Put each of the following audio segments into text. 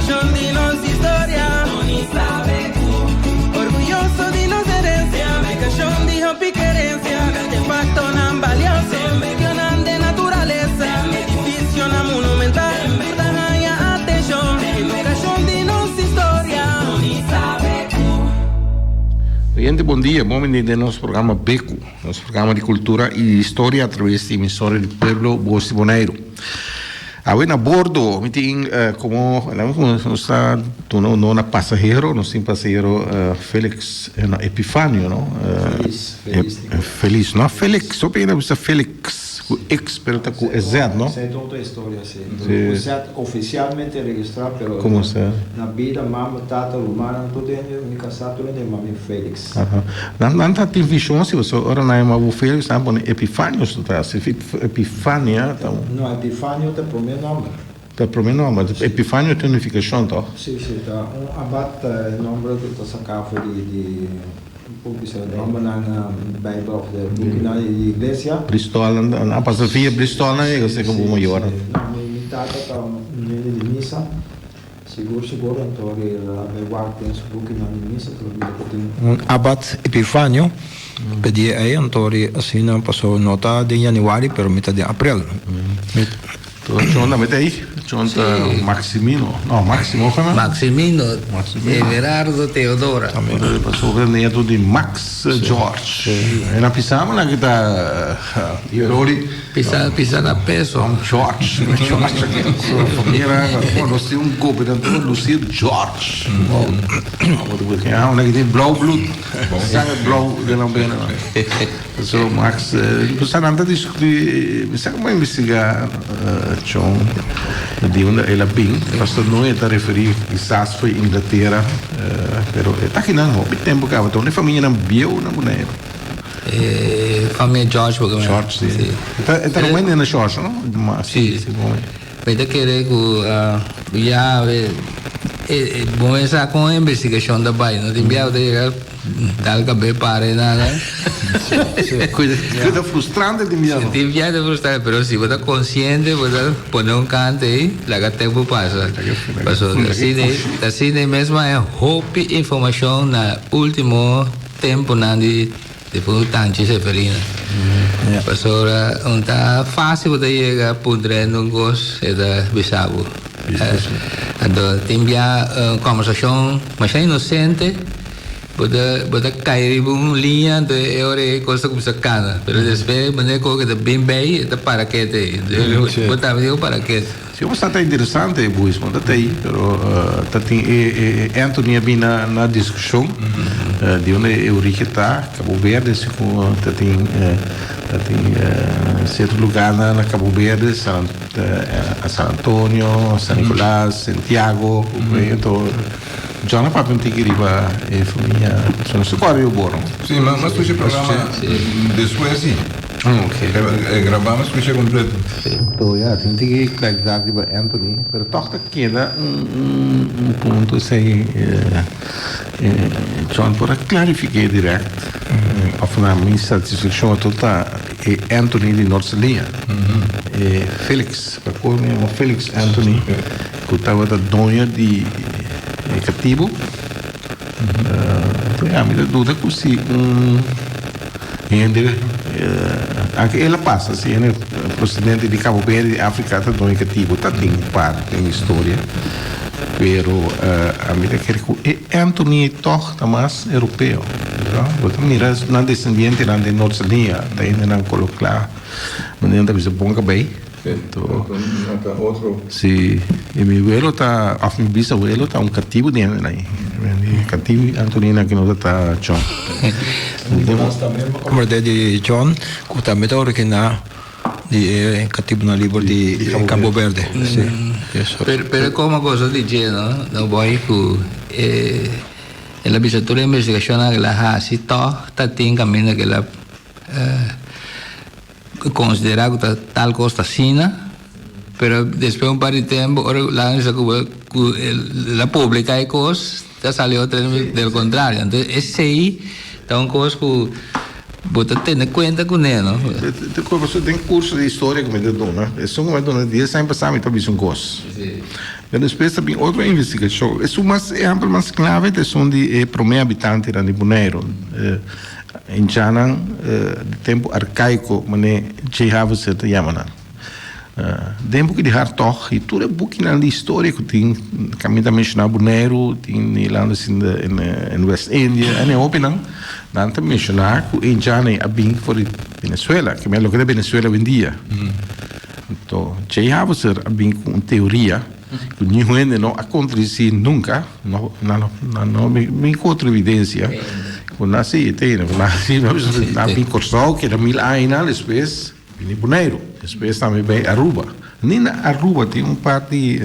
Edukashon di nos historia. Orguyoso di nos herensia. Edukashon di hopi kerensia. Artefaktonan balioso. Medionan den naturalesa. Edifisionan monumental. Tur ta haña atenshon. Edukashon di nos historia. Oyente bon dia, bon bini den nos programa Beku, nos programa di kultura i historia atraves di emisora di pueblo Bos di Boneiru. Awe na bordo mi tin como nos ta duna honor na pasahero, nos tin pasahero Felix no Epifanio no? Feliz, Feliz Nicolas. Feliz, no Felix, hopi hende a bisa Felix cu X pero ta cu e Z no? Esei ta otro historia si, cu Z oficialmente registra pero Como sa? na bida mama, tata, rumannan tur hende mi casa tur hende yama mi Felix. Nan nan ta tin vision si pasobra ora nan yama bo Felix nan a pone Epifanio su tras. Epifania ta un. No, Epifanio ta e promé nòmber. Ta e promé nòmber. Epifanio tin un nifikashon tòg? Sí, sí, ta un abat ta e nòmber ku ta saká for di di por bisa nòmbernan na Beibel òf de bukinan di iglesia. Bristol, nan a pasa via Bristol nan yega serka bo mayor. Sí, sí. No, mi tata ta un hende di misa. Sigur sigur anto el a bai wak den su bukinan di misa pero mira ku tin un abat Epifanio p'e dia ei anto asina paso no ta den januari pero mi ta den aprel. Mi. Chon tambe ta ei. Chon ta Maximino. No, Maximo ke no? Maximino Everardo Teodora. Pasobra nieto di Max George. E na pisama nan ki ta Iroli. Pisa pisa na peso. Don George, George su familia, bueno, nos tin un gobernador Lucille George. Ja, una que tin blauw bloed. Sanger blauw den nan benen. So Max, pues nan ta discuti, mi sa como investiga chon di unda el a bin. Pastor Noe ta referi kisas foi Inglatera, pero e ta kinan hopi tempo caba, ta un e familianan bieu na Bonaire. E famia George porque mi. George, si. Si. E ta e ta ruman di George, no? Ma Si. si bon. Mi ta kere ku ya e e bo mester sa kon e investigashon ta bai no tin bia bo ta yega dal kabe para e nada. Ku ta frustrante tin bia no. Tin bia ta frustrante pero si bo ta konsiente bo ta pone un kante ei laga tempu pasa. Pasobra asina asina mes a hopi informashon na ultimo. Tempunan di defuntu Tanchi Seferina. Pasobra un ta fácil bo ta yega puntra hende un kos, e ta bisa bo. Anto tin bia un kòmbersashon masha inosente, bo ta bo ta kai riba un liña, anto e ora ei e kos ta kuminsá kana. Pero despues manera ku ta bin bei e ta para ketu ei. Bo tambe tin ku para ketu. Si bo sa ta interesante e buismo ta tei pero ta tin e e Anthony a bin na na discusion di unda e origen ta Cabo Verde si cu ta tin ta tin cierto lugar na na Cabo Verde San San Antonio San Nicolas Santiago anto John a papia un tiki riba e famia so no sa cual riba bo no. Si mi a scucha e programa despues si. Ok. Grabá mi a scucha completo. Anto ya tin tiki claridad riba Anthony pero toch ta keda un un punto esey John por a clarifique direct of na mi satisfaccion ato ta e Anthony di Noord Saliña e Felix pa cu mi yama Felix Anthony cu tabata doño di e catibo anto ya mi ta duda cu si un hende anke el a pasa si hende procedente di Cabo Verde di Africa ta doño catibo ta tin un par den historia pero ami ta kere cu e Anthony toch ta mas europeo bo ta mira nan descendientenan den Noord Saliña ta hendenan colo cla manera nan ta bisa bon cabey. Si, y mi welo ta, of mi bisawelo ta un catibu di hende nan. Catibu Antonina ki no ta ta John. Nicolas tambe mi acorda di John cu tambe ta origina di e catibunan liber di Cabo Verde. Si, eso. Pero como cosa di dje no, no boy cu e el a bisa tur e investigacionnan cu el a haci toch ta tin caminda cu el a Considera cu ta tal cos ta asina, pero despues un par di tempo ora cu laga bisa cu cu el a publica e cos ta sali otro del contrario. Entonces esey ta un cos cu bo ta tene cuenta cune, no? Te acuerdo pasobra den curso di historia cu mi ta duna, esun cu mi a duna dies aña pasa mi ta bisa un cos. Pero despues ta bin otro investigashon. Esun mas ehèmpel mas klave ta esun di e promé habitantenan di Boneiru. Indiannan di tempu arkaiko, manera Jay Haverser ta yama nan. Den buki di Hartog i tur e bukinan di historia ku tin kaminda ta menshoná Boneiru, tin Nederlanders in de in West India en e hopinan, nan ta menshoná ku e indiannan a bin for di Venezuela, ke men loke ta Venezuela awendia. Anto Jay Haverser a bin ku un teoria ku niun hende no a kontradisí nunka, no nan nan no bin ku otro evidensia ku nan si te nan si nan a bin Kòrsou keda mil añanan despues bini Boneiru, despues tambe bai Aruba. Ni na Aruba tin un par di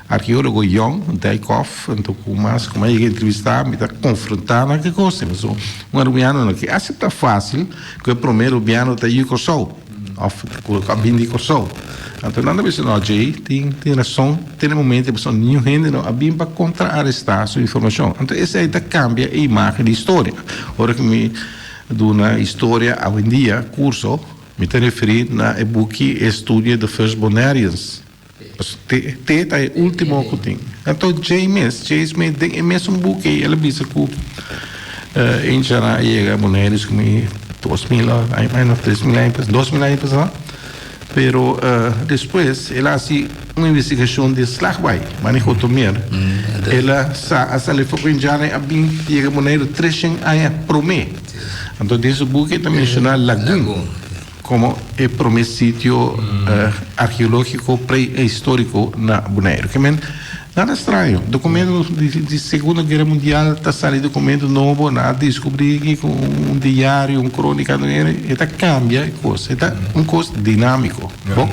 arkeólogo yòn, Dijkhoff, anto ku mas ku mi a yega entrevistá mi ta konfrontá nan ku e kos. Pasobra un arubiano no ke aseptá fásil ku e promé arubiano ta yu Kòrsou òf ku a bini di Kòrsou. Anto nan ta bisa no Jay tin tin rason te na e momento pasobra niun hende no a bin pa kontraarestá su informashon. Anto esei ta kambia e imágen di historia. Ora ku mi duna historia awendia kurso mi ta referí na e buki e estudio The First Bonaireans. Te te ta e último ku tin. Anto Jay mes, Jay Smith den e mesun buki ei el a bisa ku Inchara a yega Boneiru ku mi 2000 aña of 3000 aña pasá, 2000 aña pasá. Pero despues el a hasi un investigashon den Slagbaai, mane Gotomeer. El a sa a sali for ku Inchara a bin yega Boneiru treshen aña promé. Anto den su buki e ta menshoná Lagun. Komo e promé sitio arkeológiko prehistórico na Boneiru. Ke men, nada straño. Dokumento di Segunda Guera Mundial ta sali dokumento nobo, nan a deskubrí aki ku un diario, un krónika, e ta kambia e kos. E ta un kos dinámiko. Bon,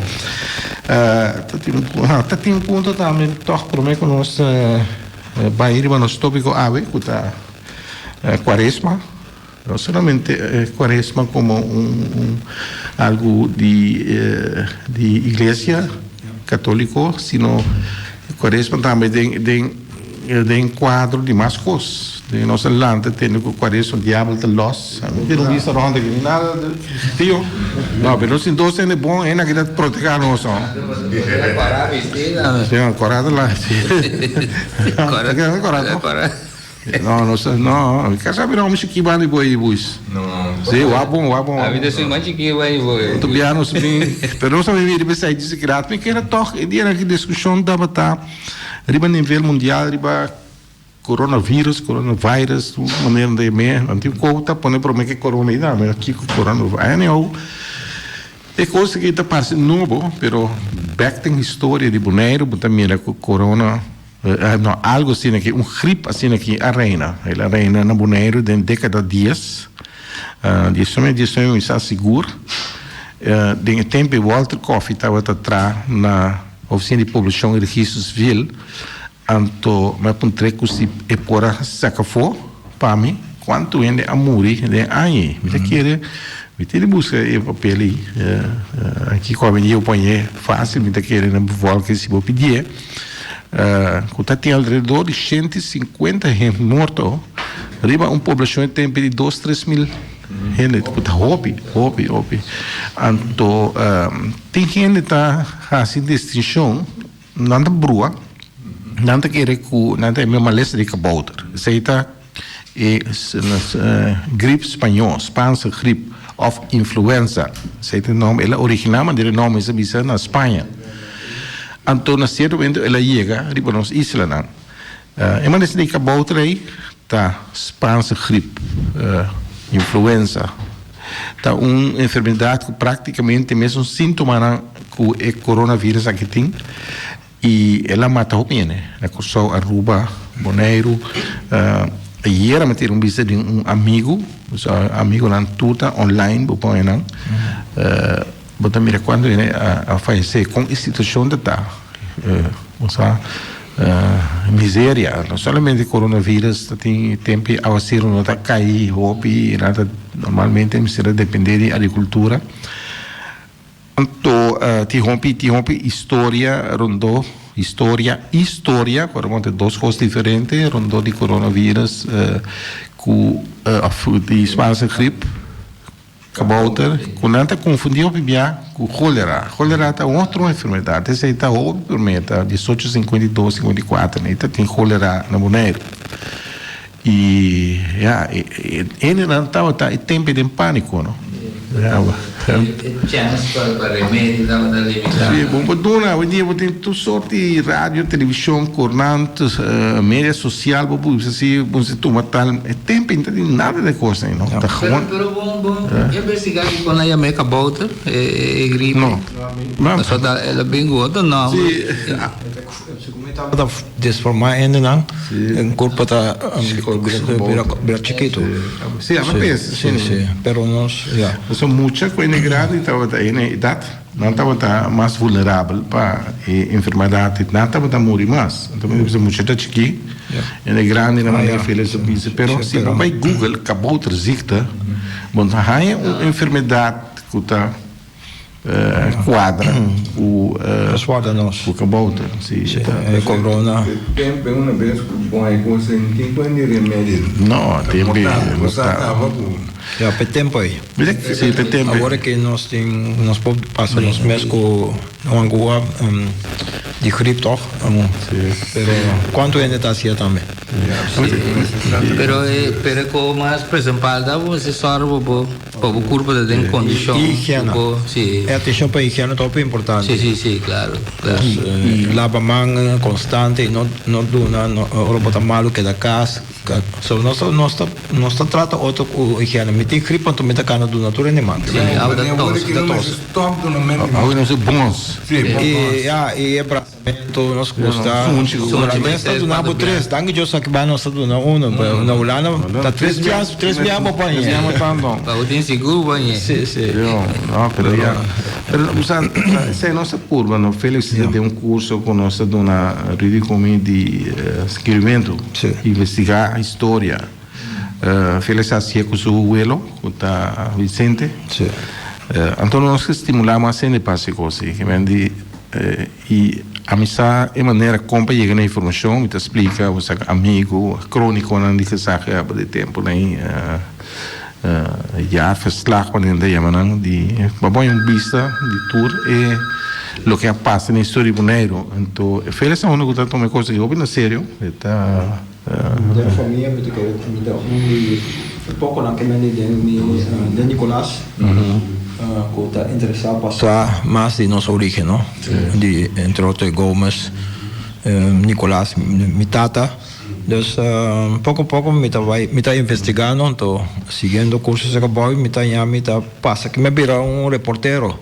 ta tin un ta tin un punto tambe tòg promé ku nos bai riba nos tópiko awe ku ta Kuaresma. No solamente e Cuaresma como un algo di di iglesia catolico, sino Cuaresma tambe den den den cuadro di mas cos. Den nos a lanta tende cu Cuaresma diabel ta los. Mi tin un bista rond aki, nada tio. No, pero nos tin dos hende bon, hende aki ta proteha nos no. Sí, cora ta la. Cora. No, no sa, no. Mi ka sabi no mi chiki banda di boi di buis. No. Sí, wak bon, wak bon. Ami ta soy mas chiki banda di boi. Otro bia nos bin, pero nos a bibi riba esei di sekirat. Mi kere tog e dianan ki diskushon tabata riba nivel mundial riba coronavirus, coronavirus, un manera nan ta yam'é. Nan tin kou ta pone prome ke corona i nan, pero kiko coronavirus. Anyhow, e kos aki ta parse nobo, pero bek den historia di Boneiru bo ta mira ku corona. No, algo asina aki, un grip asina aki a reina. El a reina na Boneiru den dékada dies, diesnuebe, diesnuebe mi sa sigur. Den e tempu ei Walter Coffie tabata traha na Ofisina di Poblashon i Registro Sivil, anto mi a puntr'é ku si e por a saka afó pa mi kuantu hende a muri den e aña ei. Mi ta kere, mi tin di buska e papel ei, aki ku awendia bo pone fásil, mi ta kere na bevolking si bo pidié. Ku ta tin alrededor di 150 hende morto riba un poblashon e tempu di dos 3000 hende ku ta hopi hopi hopi. Anto tin hende ta hasi distinshon nan ta brua nan ta kere ku nan ta e malesa di kabouter esei ta e grip spañó spaanse grip òf influenza esei ta e nòmber el a originá manera e nòmber a bisa na Spaña. Anto na sierto momento el a yega riba nos islanan. E manera di kabouter ei ta Spaanse griep, influenza. Ta un enfermedad ku praktikamente mesun síntomanan ku e coronavirus aki tin i el a mata hopi hende na Kòrsou, Aruba, Boneiru. Ayera mi tene un bista di un amigu, amigunan tur ta online bo pone nan. Bo ta mira cuanto hende a fayece, con e situacion ta ta. Bo sa, miseria, no solamente coronavirus ta tin tempo e awacero no ta cay hopi, nan ta normalmente mester a depende di agricultura. Anto tin hopi, tin hopi historia rondó, historia, historia, cu ta dos cos diferente, rondó di coronavirus cu, of di Spaanse griep. Kabouter, ku nan ta konfundí hopi bia ku kólera. Kólera ta un otro enfermedat. Esei ta hopi promé, ta diesocho sinkuenta i dos, sinkuenta i kuater, i ta tin kólera na Boneiru. I ya, e hendenan tabata e tempu den pániko, no. E chèns pa remedi tabata limitá. Sí, bo por duna, awendia bo tin tur sort di radio, televishon, korant, media sosial, bo por bisa si bo mester tuma tal, e tempu no ta tin nada di e kosnan ei, no. Ta gewoon. Pero bo bo investigá kiko nan yama e kabouter, e gripe? No. Pasobra el a bin ku otro nòmber. Sí. Segun mi tabata desformá hendenan, e kurpa ta bira chikitu. Sí, a pensa Sí, sí, pero nos, ya. Pasobra mucha ku hende grandi tabata e na edat, nan tabata mas vulnerabel pa e enfermedat i nan tabata muri mas. Anto mi ta bisa mucha ta chikí, hende grandi nan manera Felix a bisa. Pero si bo bai Google kabouterziekte, bo ta haña un enfermedat ku ta. Cuadra cu cu kabouter si e corona. Tempe una bes cu bon e cos ei no tin cuen di remedio. No tempe no ta. Ya p'e tempo ei. Si p'e tempo ei. Awor ke nos tin nos por pasa nos mes cu un angua di grip toch pero cuanto hende ta hacia tambe. Pero pero e co mas presempal ta bo mester sòru pa bo. Pa bo kurpa ta den kondishon. Higiena. Si. E atenshon pa higiena ta hopi importante. Si, si, si, klaro, klaro. Laba man konstante i no no duna ora bo ta malu keda kas. So nos ta nos ta nos ta trata otro ku higiena. Mi tin grip anto mi ta kana duna tur hende man. Si, awe ta tos. Ta tos. Awe nos e bons. I ya, i e brasa. Mento nos gusta. Sunchi. Sunchi mes ta duna bo tres. Danki Dios aki ba nos ta duna uno. Pero na Hulanda ta tres bias, tres bia bo pañe. Tres bia bo tanto. Pa bo tin sigur pañe. Si, si. Yo, no, pero ya. Pero bo sa, esei nos ta purba, no? Felix ta den un curso cu nos ta duna Rudy cu mi di skirbimentu. Si. Investiga historia. Felix a hacié cu su welo, cu ta Vicente. Si. Anto nos ke stimula mas hende pa haci cos así. Ke men di. I ami sa e manera kon pa yega na informashon, mi ta splika bo sa amigu, kronikonan di gezaghebber aba di tempunan ei, jaarverslag wanneer nan ta yama nan, di pa bo haña un bista di tur e loke a pasa den historia di Boneiru. Anto e Felix ta unu ku ta tuma e kos aki hopi na serio, e ta. Den famia mi ta kere mi ta un di e poconan ke mende den mi den Nicolas ku ta interesa pa sa mas di nos origen no di entre otro e Gomez Nicolas mi tata dus poco poco mi ta bai mi ta investigando anto siguiendo curso esaki abou mi ta haña mi ta pasa ki mi a bira un reportero.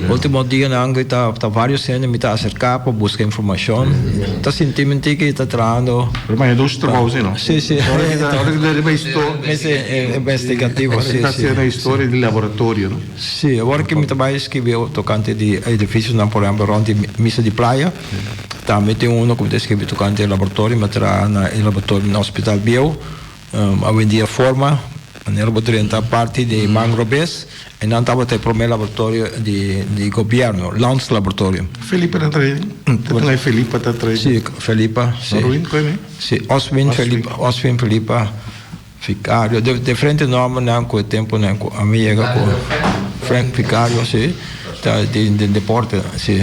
Ultimo dianan ku ta ta varios hende mi ta aserká pa buska informashon. Ta sinti mi tiki ta trahando. Pero maña dos trabou si no? Si si. Ora ki ta ora ki ta riba histo. Mester investigativo si si. Ta hasiendo historia di laboratorio no? Si, awor ki mi ta bai skibi tokante di edifisionan por ehempel rond di misa di playa. Tambe tin uno ku mi ta skibi tokante e laboratorio mi a traha na e laboratorio na hospital bieu. Awendia forma manera bo drenta parti di man robes e nan tabata e prome laboratorio di di gobierno, landslaboratorium. Felipa ta trae? Ta trae Felipa ta trae? Si, Felipa, si. Norwin koe mi? Si, Oswin Felipa, Oswin Felipa Vicario, de diferente nombernan ku e temponan ku ami yega ku Frank Vicario, si, ta di den deporte, si.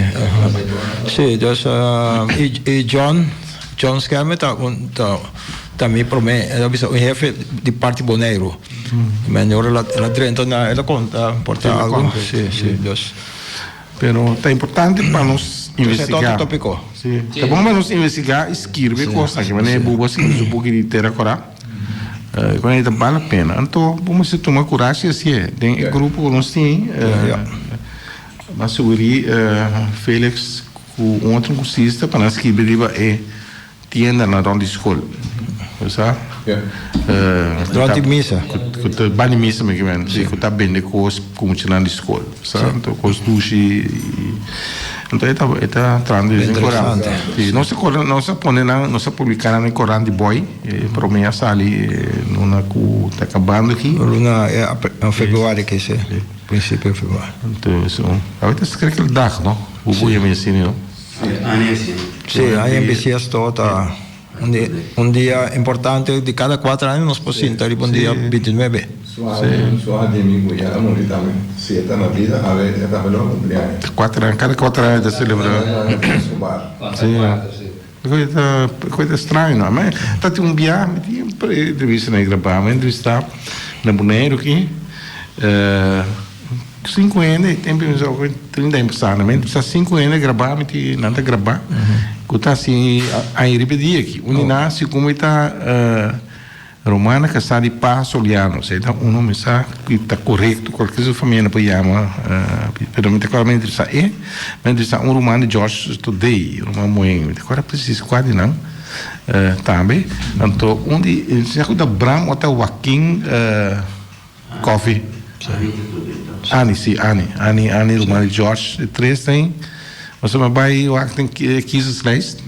Si, dus i John, John Schermer ta un ta. Ta mi prome, el a bisa un hefe di parti Boneiru. Men ora el a, el a drenta na, el a konta por ta algu. Si, si, dus. Pero ta importante pa nos investigá. Esei ta otro topiko. Si. Ta bon pa nos investigá i skirbi e kosnan aki. Manera e bubu a skirbi su buki di Tera Kòrá. Ku ta bal la pena. Anto bo mester tuma kurashi hasié den e grupo ku nos tin. Bo a sugerí Felix ku un otro kursista pa nan skirbi riba e. Tiendanan rond di skol, bo sa? Rond di misa. Ku ta ban di misa mi ke men, si, ku ta bende kos ku muchanan di skol, bo sa? Anto kos dushi i anto e ta e ta trahando den korant. Si, nos a kore nos a pone nan nos a publiká nan den korant di Boy, e promé a sali luna ku ta kabando aki. Luna februari kese, prinsipio di februari. Anto awor ta skrikkeldag no, ku bo yama asina no? Sí, aña bisiesto ta un dia importante di kada kuater aña nos por sinta riba un dia bintinuebe. Sua sua di mi ku ya a muri tambe si e ta na bida awe e tambe lo a kumpli aña. Kuater aña kada kuater aña ta selebrá. Si e ta straño no mi ta tin un bia mi tin entrevista na e grabá mi a entrevistá na Boneiru aki sinku hende e tempu mi sa 30 aña pasá mi a entrevistá sinku hende grabá mi tin nan ta grabá ku ta hasi aña riba e dia aki un di nan segun mi ta. Romana kasá di Pa Soliano, esei ta uno mi sa ku ta korekto, kualke su famia no por yama, pero mi ta kòrda mi entrevistá e, mi a entrevistá un ruman di George Todey, un ruman muhé, mi ta kòrda presis kua di nan tambe, anto un di, mi sa ku ta Bram o ta Joaquin Coffie, Annie si, Annie, Annie, Annie ruman di George, e tres ta ei, pasobra mi a bai wak den kiezerslijst,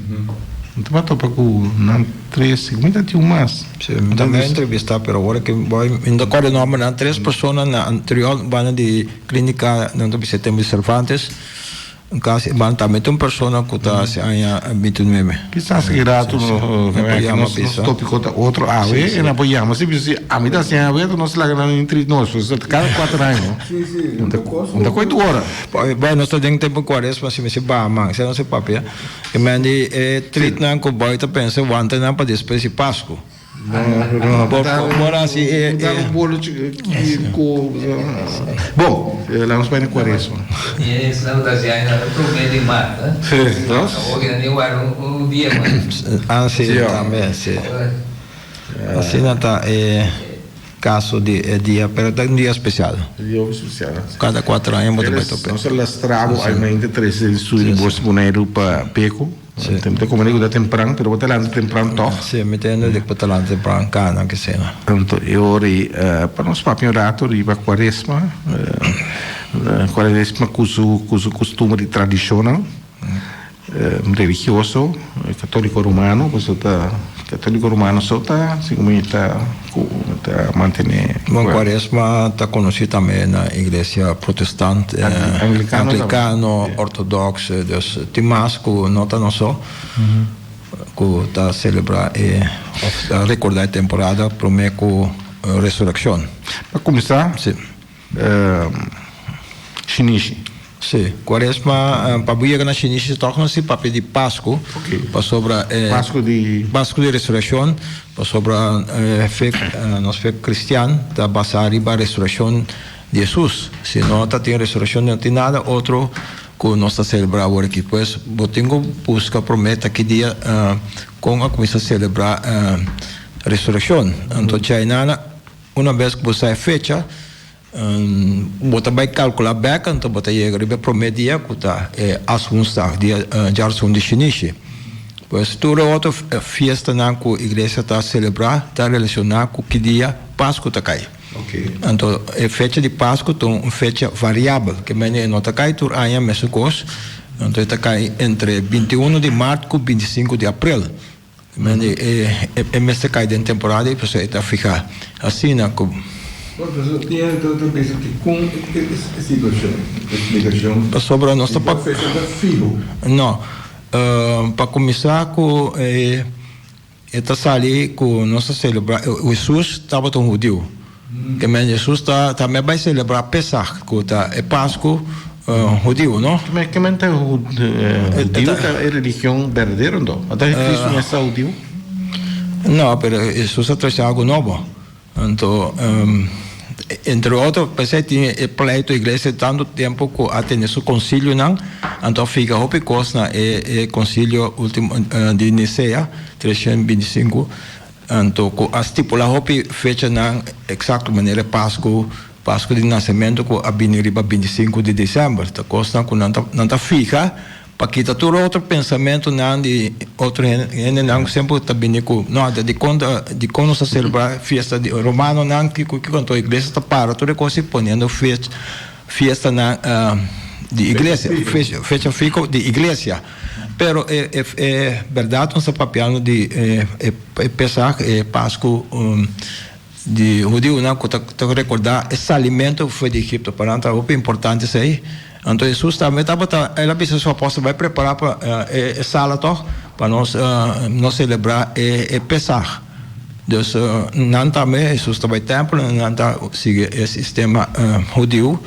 mi ta topa ku nan tres, mi ta tin un mas. Si, mi tambe a entrevista, pero awor ke bai, mi no ta kòrda e nòmbernan, tres persona na anterior banda di klínika nan ta bisa Tempo di Cervantes. Casi ban tambe ta un persona cu ta haci aña 29. Kisas ki rato nos topico ta otro awe e nan por yama si bisa si ami ta haci awe enton nos laga nan intri nos pasobra ta cada cuater aña no ta coy tur ora. Bueno nos ta den tempo cuaresma si mester baha man esei nos a papia e men di e tritnan cu boy ta pensa wanta nan pa despues di pascu. Por hasi e. Dar un bolo chico. Bon, laat nos bai na cuaresma. Yes, nan ta hasi aña na prome di mart, eh? Sí, nos. Awor ki nan tin wak un dia mas. Ah, sí, tambe, sí. Asina ta e caso di e dia, pero ta un dia special. Dia hopi special. Cada cuatro aña bo ta bai tope. Nos a lastra bo almente trece den studio di Bos Boneiru pa Peco. Sí. Tem ta komende ku ta tempran, pero bo ta lanta tempran tòg. Sí, mi ta hende di ku ta lanta tempran kana ke sena. Anto e ora ei pa nos papia un rato riba kuaresma, kuaresma ku su ku su kustumber di tradishonnan religioso katoliko romano, pasobra ta katoliko romano so ta si ku mi ta ku ta mantene. Bon, kuaresma ta konosí tambe na iglesia protestant, anglikano, ortodoks, dus tin mas ku no ta nos so ku ta selebrá e òf ta rekordá e temporada promé ku resurekshon. Pa kuminsá, Shinishi. Sí, kuaresma pa bo yega na Shinishi tòg nos tin papia di Pasku, pasobra e Pasku di. Pasku di resurekshon, pasobra e fe, nos fe kristian ta basá riba resurekshon di Hesus. Si no ta tin resurekshon no tin nada otro ku nos ta selebrá awor aki. Pues bo tin ku buska promé ta ki dia kon a kuminsá selebrá resurekshon. Anto djainana una bes ku bo sa e fecha Bo ta bai kalkulá bèk anto bo ta yega riba e promé dia ku ta e Aswoensdag, dia djarsun di shinishi. Pues tur e otro fiestanan ku iglesia ta selebrá ta relashoná ku ki dia Pasku ta kai. Anto e fecha di Pasku ta un fecha variabel, ke mende e no ta kai tur aña mesun kos, anto e ta kai entre 21 di mart ku 25 di aprel. Mende e mester kai den temporada i pasobra e ta fihá asina ku. Bon, pasobra tin hende ta bisa ki kon e situashon, e splikashon. Pasobra nos ta pa. Fecha ta fiho. No. Pa kuminsá ku e ta sali ku nos ta selebrá, Hesus tabata un hudiu. Ke men Hesus ta tambe bai selebrá Pesach, ku ta e Pasku hudiu, no? Ke men ta hudiu ta e religion berdadero anto? Ata Cristo no esta hudiu? No, pero Hesus a trese algu nobo. Anto, entre otro, p'esei tin e pleito iglesia tantu tempu ku a tene su konsilionan, anto a figa hopi kos na e konsilio ultimo di Nisea, 325. Anto ku a stipulá hopi fechanan eksakto manera e Pasku, Pasku di Nasementu ku a bini riba 25 di desèmber. Ta kosnan ku nan ta nan ta fiha pa kita tur otro pensamentunan di otro hendenan ku semper ta bini ku no ta dikon ta dikon nos ta selebrá fiesta di romanonan kiko kiko anto iglesia ta para tur e kos i poniendo fech fiestanan di iglesia fecha fiho di iglesia. Pero e e berdad nos ta papiando di e e Pesach, e Pascu di hudiunan cu ta ta recorda e salimento for di Egipto. Pa nan ta hopi importante esey. Anto Hesus tambe tabata, el a bisa su apostel bai prepara pa e e sala toch pa nos nos celebra e e Pesach. Dus nan tambe, Hesus ta bai tèmpel en nan ta sigui e sistema hudiu.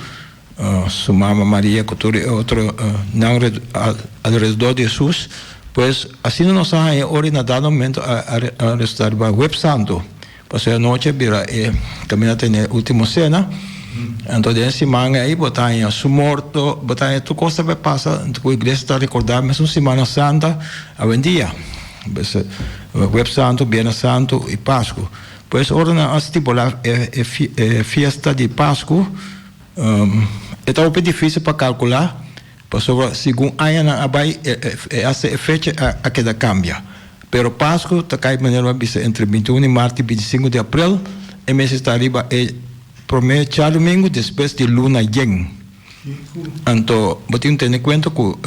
Su mama Maria ku tur e otro nan alrededor di Hesus. Pues asina nos a haña ora i na dado momento a resta riba Huebs Santu. Pasobra e anochi a bira e kaminda tene e ultimo sena. Anto den e siman ei bo ta haña su morto, bo ta haña tur kos ta bai pasa. Anto ku iglesia ta rekordá mesun Simana Santa awendia. Huebs Santu, Biernes Santu i Pasku. Pues ora nan a stipulá e fiesta di Pasku, E ta hopi difícil pa calculá, pasobra segun añanan a bai, e hasta e fecha a keda cambia. Pero Pascu ta cai manera mi a bisa entre 21 di mart i 25 di april, e mester ta riba e prome djadumingu despues di luna yen. Anto bo tin tene cuenta cu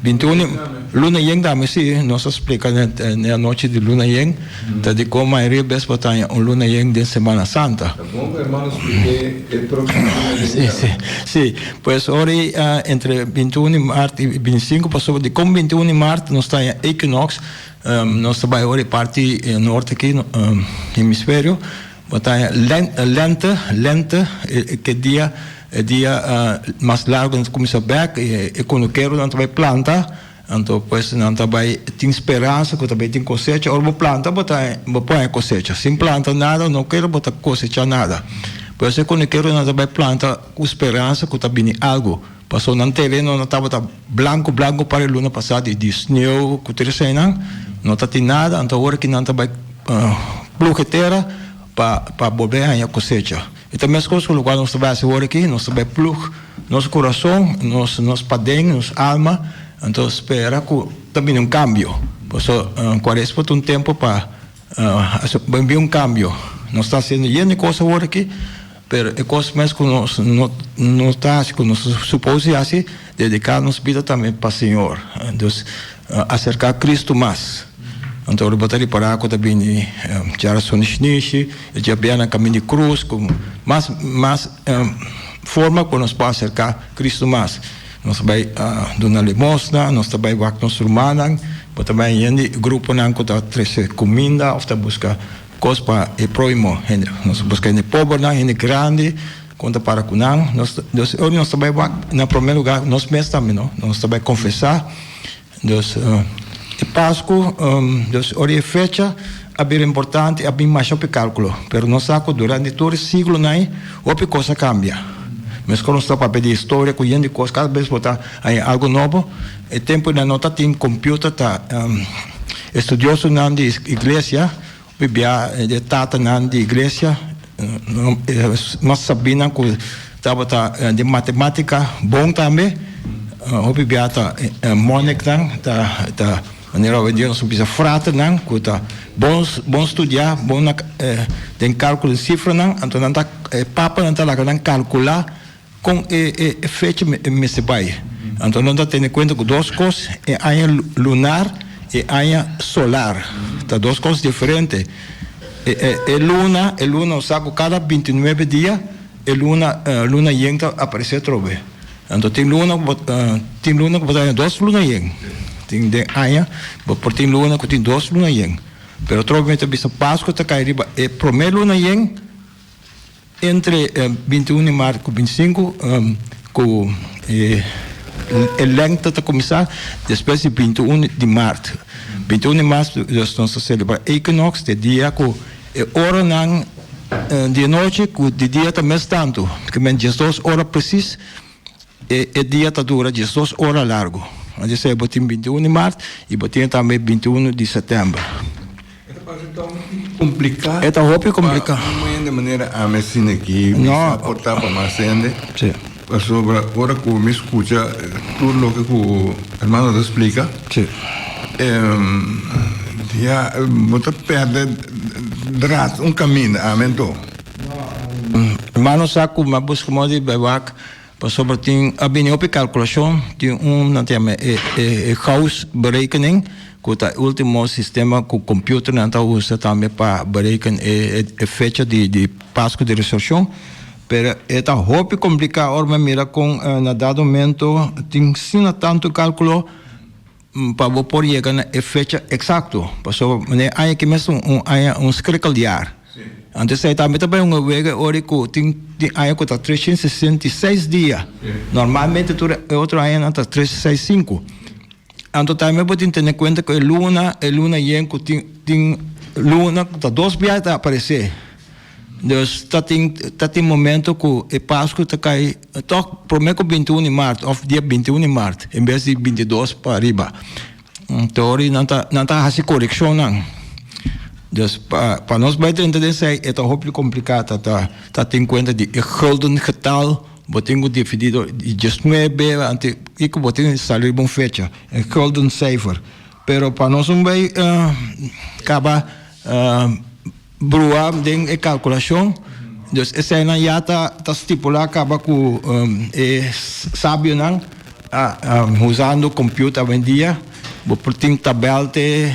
21 luna yen tambe si, nos a splica ne anochi di luna yen. Ta di kon mayoria bes bo ta haña un luna yen den Semana Santa. Ta bon ku hermano spliké e próksimo luna yen Sí, sí, sí. Pues ora ei entre 21 di mart i 25 pasobra di kon 21 di mart nos ta haña equinox, nos ta bai ora e parti norte aki, hemisferio, bo ta haña lente, lente, ke dia e dia mas largo nan ta kuminsá bèk, e kunukeronan ta bai planta. Anto pues nan ta bai tin speransa ku ta bai tin kosecha. Ora bo planta bo ta bo por haña kosecha. Sin planta nada no kere bo ta kosecha nada. Por eso e kunukeronan ta bai planta ku speransa ku ta bini algu. Pasobra nan tereno no tabata blanku blanku para e luna pasá di di sneu ku tur eseinan. No ta tin nada. Anto awor ki nan ta bai plug e tera pa pa bolbe haña kosecha. E ta meskos ku lokual nos ta bai hasi awor aki, nos ta bai plug nos kurason, nos nos paden, nos alma, anto spera ku ta bini un kambio. Pasobra kuaresma ta un tempu pa hasi bin un kambio. Nos ta hasiendo yen di kos awor aki, pero e kos mes ku nos no no ta hasi ku nos supos di hasi, dediká nos bida tambe pa Señor. Dus aserká Kristu mas. Anto ora bo ta ripará ku ta bini djarason di shinishi, e djabiá na kaminda di krus, ku mas mas forma ku nos por aserká Kristu mas. Nos ta bai duna limosna, nos ta bai wak nos rumannan, bo ta bai hende gruponan ku ta trese kuminda òf ta buska kos pa e próhimo. Hende, nos ta buska hende pobernan, hende grandi, kon ta para ku nan. Nos, ora nos ta bai wak na promé lugá nos mes tambe no, nos ta bai konfesá. Dus e Pasku, dus ora e fecha a bira importante, a bin masha hopi kalkulo. Pero nos sa ku durante tur e siglonan ei, hopi kos a kambia. Meskos nos ta papia di historia ku yen di kos, kada bes bo ta haña algu nobo. E tempu nan no ta tin computer ta estudiosonan di iglesia hopi bia e tatanan di iglesia mas sabinan ku tabata di matematika bon tambe hopi bia ta monniknan ta ta manera awendia nos ta bisa fraternan ku ta bon bon studia bon na den kalkulo di sifranan anto nan ta e papanan ta laga nan kalkula Kon e e fecha mester bai? Anto nan ta tene kuenta ku dos kos, e aña lunar i aña solar. Ta dos kos diferente. E e luna, e luna nos sa ku kada 29 dia e luna luna yen ta aparesé atrobe. Anto tin luna ku bo tin luna ku bo ta haña dos luna yen. Tin den aña bo por tin luna ku tin dos luna yen. Pero atrobe mi ta bisa Pasku ta kai riba e promé luna yen. Entre 21 di mart ku 25 ku e lèngte ta kuminsá despues di 21 di mart. 21 di mart nos ta selebrá equinox, e dia ku e oranan di anochi ku di dia ta mes tantu, ke men 12 ora presis. E dia ta dura 12 ora largu. Antes bo tin 21 di mart i bo tin tambe 21 di sètèmber. E ta parse ta un tiki kompliká. E ta hopi kompliká. Pa un hende manera ami asina aki mi sa por ta pa mas hende. Sí. Pasobra ora ku mi skucha tur loke ku hermano ta splika. Sí. Ya bo ta pèrdè dras un kaminda ami anto. Hermano sa ku mi a buska moda di bai wak. Pasobra tin a bini hopi kalkulashon, tin un nan ta yama e e Gauss berekening ku ta e ultimo sistema ku computernan ta usa tambe pa bereken e e fecha di di Pasku di Resurshon. Pero e ta hopi kompliká ora mi a mira kon na dado momento tin asina tantu kalkulo. Pa bo por yega na e fecha eksakto. Pasobra manera e aña aki mes ta un aña un skrikkeljaar. Anto esei tambe ta bai un wega ora ku tin tin aña ku ta 366 dia. Normalmente tur e otro añanan ta 365. Anto tambe bo tin tene kuenta ku e luna e luna yen ku tin tin luna ku ta dos biaha ta aparesé. Dus ta tin ta tin momento ku e Pasku ta kai tòg promé ku 21 di mart òf dia 21 di mart en bes di 22 pa riba. Tori nan ta nan ta hasi korekshonnan. Dus pa pa nos bai drenta den esei e ta hopi kompliká ta ta ta tin kuenta di e gulden getal bo tin ku dividí dor di diesnuebe anto kiko bo tin sali riba un fecha e gulden cijfer. Pero pa nos un bai kaba Brua den e kalkulashon. Dus eseinan ya ta ta stipulá kaba ku e sabionan usando computer awendia bo por tin tabèl te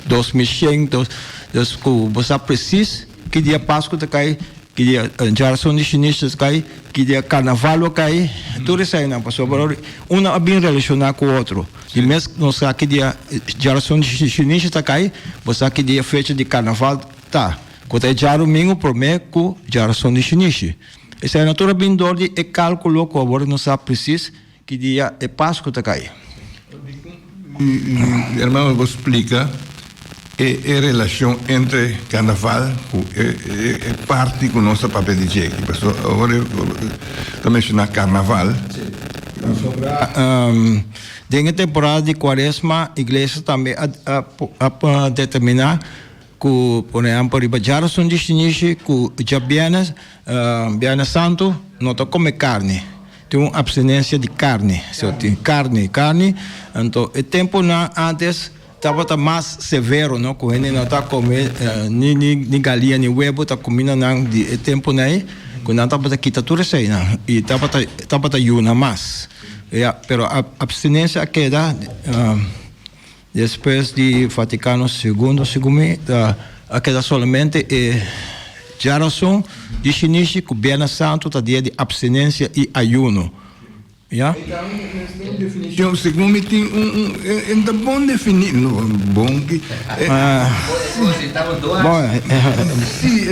2100 dus ku bo sa presis ki dia Pasku ta kai, ki dia Djarason di Shinishi ta kai, ki dia Karnaval lo kai, tur eseinan pasobra un a bin relashoná ku otro. Di mes nos sa ki dia djarason di shinishi ta kai, bo sa ki dia fecha di karnaval ta, ku ta e djarumingu promé ku djarason di shinishi. Esei no tur a bin dor di e kalkulo ku awor nos sa presis ki dia e Pasku ta kai. Hermano, bo splika e e relashon entre karnaval ku e e parti ku nos ta papia di dje aki. Pasobra awor ta menshoná karnaval. Pasobra den e temporada di kuaresma iglesia tambe a a determiná ku por ehèmpel riba djarason di shinishi ku djabièrnè bièrnè santu no ta kome karni. Tin un abstinensia di karni. So tin karni karni anto e tempunan ántes Tabata mas severo no ku hende no ta kome ni ni galia ni webo ta kumindanan di e tempunan ei ku nan tabata kita tur eseinan i tabata tabata yuna mas ya pero abstinensia a keda despues di Vaticano segundo segun mi ta a keda solamente e djarason di shinishi ku Biernes Santu ta dia di abstinensia i ayuno. Ya. Definicion, segun mi tin un un e ta bon defini, no bon ki. Bon,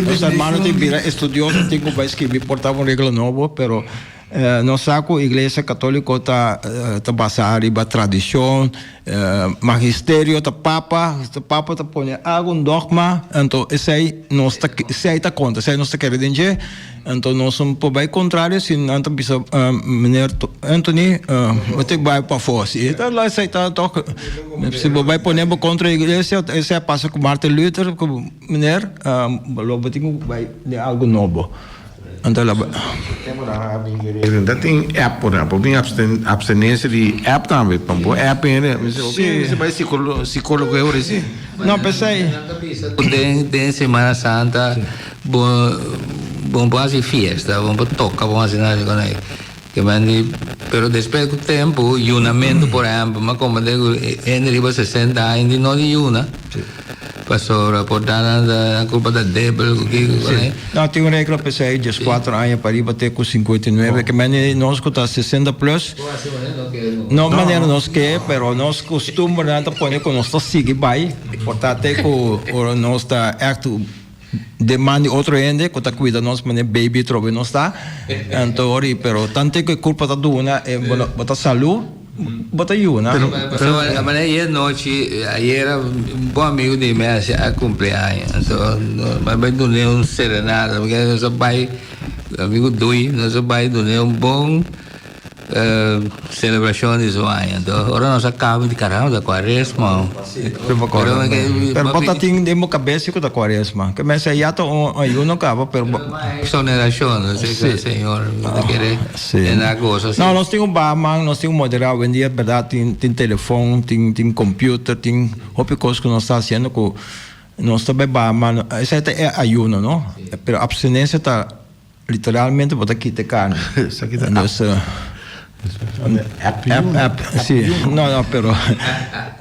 nos hermano tin bira estudioso tin ku bai skibi por ta un regla nobo, pero nos sa ku Iglesia Katoliko ta ta basa riba tradishon, magisterio ta papa, papa ta pone algu un dogma, anto esei nos ta esei ta konta, esei nos ta kere den dje. Anto nos no por bai contrario si nan ta bisa meneer Anthony bo tin bai pafó. Si e ta esei ta tok si bo bai pone bo contra iglesia esei a pasa ku Martin Luther ku meneer lo bo tin ku bai den algo nobo. Anto la Ta tin app por ehempel, tin abstenencia di app tambe, pa bo app hende, si bai psicologo e ora si. No p'esei. Den Semana Santa Bo bo por hasi fiesta, bo por toka, bo por hasi nada con ei. Ke men di, pero despues ku tempu, yunamentu por ehempel, mi a komprende ku hende riba sesenta aña di no di yuna, pasobra por ta nan ta kulpa ta debel ku kiko ku ei. No, tin un regla p'esei, dieskuater aña pa riba te ku 59, ke men di nos ku ta sesenta plus, no manera nos ke, pero nos kustumbernan ta pone ku nos ta sigui bai, por ta te ku ora nos ta ègt. Den man di otro hende ku ta kuida nos manera baby atrobe nos ta. Anto ori pero tante ku e kurpa ta duna e bo ta salu bo ta yuna. Pero manera ayer nochi ayer un bon amigo di mi a cumpli aña anto mi a bai dun'e un serenata porque nos a bai amigo Dui nos a bai dun'e un bon Celebracion di su aña. Anto ora nos a caba mi di caramba ta cuaresma. Pero bo ta tin den bo cabeza cu ta cuaresma. Ke mester ya ta un ayuno caba pero bo. Exoneracion, así que señor no ta kere na cosa así. No, nos tin un barman, nos tin un moderado. Hoy en dia berdad tin tin telefon, tin tin computer, tin hopi cos cu nos ta haciendo cu nos ta bay barman. Esey ta e ayuno, no? Pero abstinencia ta. Literalmente bo ta kita e karni. Esaki ta app. Dus, App app, app, si. No, no, pero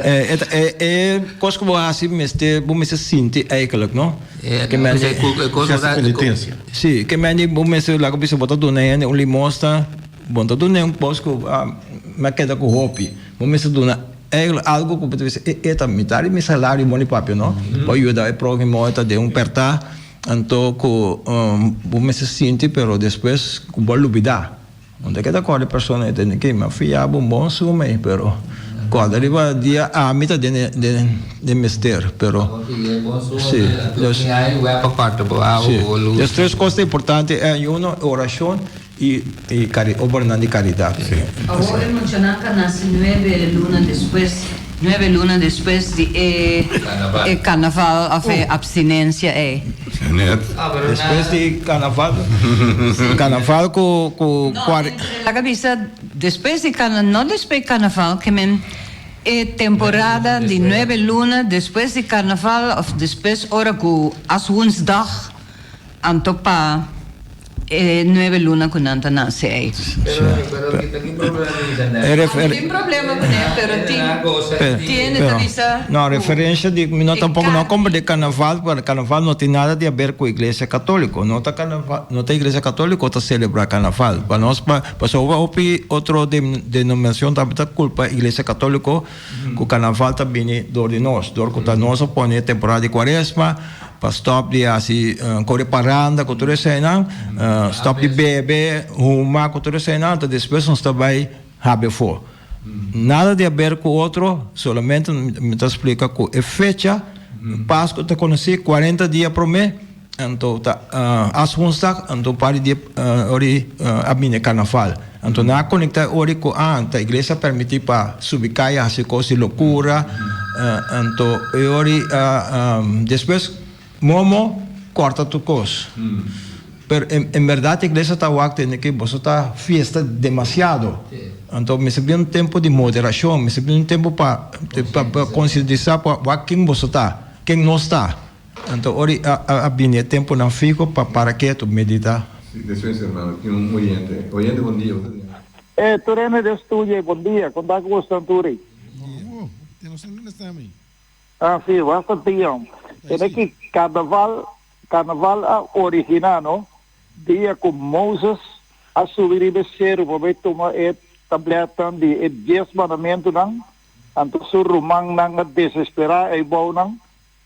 e ta e e kos ku bo hasi mester bo mester sinti eigenlijk, no? Ke men di Hasi penitencia. Si, ke men di bo mester laga bisa bo ta duna hende un limosna, bo no ta duna un kos ku a mi a keda ku hopi. Bo mester duna. Eigenlijk algo ku bo ta bisa e e ta mitad di mi salario moli papia no pa yuda e próhimo e ta den un pèrtá anto ku bo mester sinti pero despues ku bo a lubidá no ta keda kòrda e persona e ta di ke mi a fia bo un bon suma ei pero kòrda riba dia ami ta den den mester pero si dus si tres kos ta importante uno orashon. I e obranan di karidat. Awor e muchanan ka nase nuebe luna despues, nuebe luna despues di e e karnaval of e abstinensia ei. Despues di karnaval, karnaval ku ku No, laga bisa despues di karna, no despues di karnaval, ke men e temporada di nuebe luna despues di karnaval of despues ora ku as woensdag Anto pa e nuebe luna ku nan ta nase ei. Pero tin problema kuné, pero tin tiende ta bisa No, referencia di mi no tampoco no comprende carnaval, pero carnaval no tin nada di haber cu iglesia catolico. No ta carnaval, no ta iglesia catolico ta celebra carnaval. Pa nos pa pasobra hopi otro denominacion tambe ta culpa iglesia catolico cu carnaval ta bini door di nos, door cu ta nos a pone temporada di cuaresma. Pa stop di hasi kore paranda ku tur eseinan, stop di bebe, huma ku tur eseinan, anto despues nos ta bai habia afó. Nada di haber ku otro, solamente mi ta splika ku e fecha Pasku ta konosí kuarenta dia promé, anto ta Aswoensdag, anto un par di dia ora a bini e karnaval. Anto nan a konektá e ora ku a ta iglesia a permití pa subi kaya hasi kos di lokura. Anto e ora despues momo kòrta tur kos. Pero en bèrdat iglesia ta wak tende ke boso ta fiesta demasiado. Anto mester bin un tempu di moderashon, mester bin un tempu pa konsientisá pa wak ken boso ta, ken nos ta. Anto ora i a bini e tempunan fiho pa para ketu, meditá. Sí, despues hermano, tin un oyente. Oyente, bon dia. Bo ta den. E tur hende den studio ei, bon dia. Kon ta ku bosnan tur ei? Bon, te nos hende ta mi. Ah, sí, basta tion. Tene ki karnaval, karnaval a originá, no? Dia ku Moses a subi riba e seru pa bai tuma e tablètnan di e dies mandamentunan, anto su rumannan a desesperá eibounan.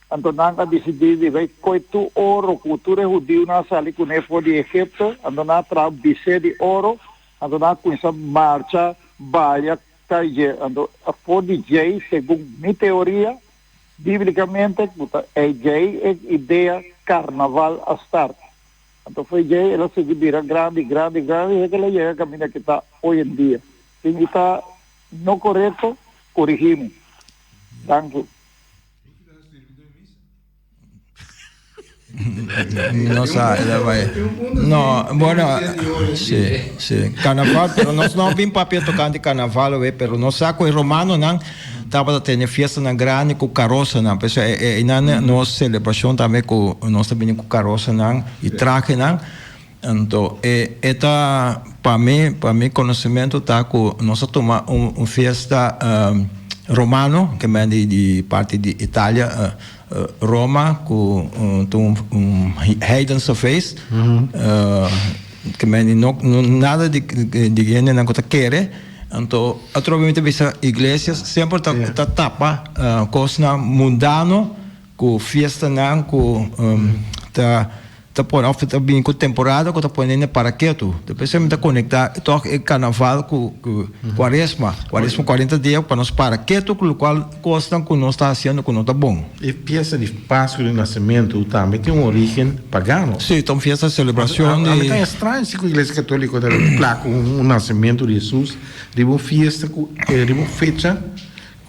Anto nan a disidí di bai koe tur oro ku tur e hudiunan a sali kuné for di Egipto. Anto nan a traha un bisé di oro, anto nan a kuminsá marcha baya kai dje. Anto for di djei, segun mi teoria, bíblikamente, ku ta ei djei e idea karnaval a start. Anto for djei el a sigui bira grandi, grandi, grandi, heke el a yega kaminda ki ta oyendia. Si mi ta no korekto, korigí mi. Danki. No sa, el a bai. No, bueno, sí, sí. Carnaval, pero nos no bin papia tocante carnaval we, pero nos sa cu e romanonan tabata tene fiestanan grandi cu carosanan. Por eso e e nan nos celebracion tambe cu nos ta bini cu carosanan y trahenan. Anto e e ta pa mi, pa mi conocimento ta cu nos a tuma un un fiesta romano ke men di di parti di Italia Roma cu ta un un heidense feest ke men di no nada di di hendenan cu ta kere anto atrobe mi ta bisa iglesia semper ta ta tapa cosnan mundano Ku fiestanan ku ta ta pone òf ta bini ku temporada ku ta pone hende para ketu. Despues mi ta konektá tòg e karnaval ku kuaresma. Kuaresma kuarenta dia pa nos para ketu ku lokual kosnan ku nos ta hasiendo ku no ta bon. E fiesta di Pasku di Nasementu tambe tin un orígen pagano. Sí, ta un fiesta di selebrashon di. A mi ta estraño si ku Iglesia Katóliko ta plak un nasementu di Hesus riba un fiesta ku riba un fecha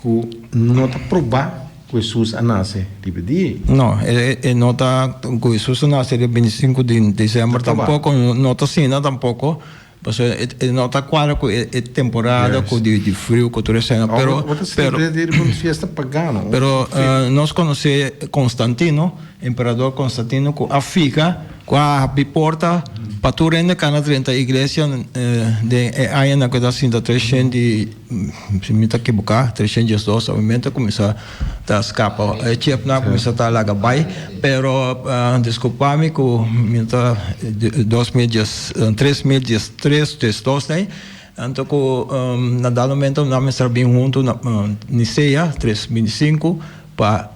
Ku no ta probá ku Hesus a nase riba e dia ei. No, e no ta ku Hesus a nase riba bintisinku di desèmber tampoko, no ta asina tampoko, pasobra e no ta kuadra ku e temporada ku di friu ku tur esei, pero Bo ta selebr'é riba un fiesta pagano. Pero nos konosé Konstantino, emperador Konstantino ku a fika ku a habri porta pa tur hende kana drenta iglesia den e añanan ku ta sinta treshent di. Si mi ta kiboká, 312 obviamente a kuminsá ta skapa e chipnan a kuminsá ta laga bai, pero diskulpa mi ku mi ta 2010 3013 diesdos nei. Anto ku na dado momento nan mester a bin huntu na Nicea tres bintisinko pa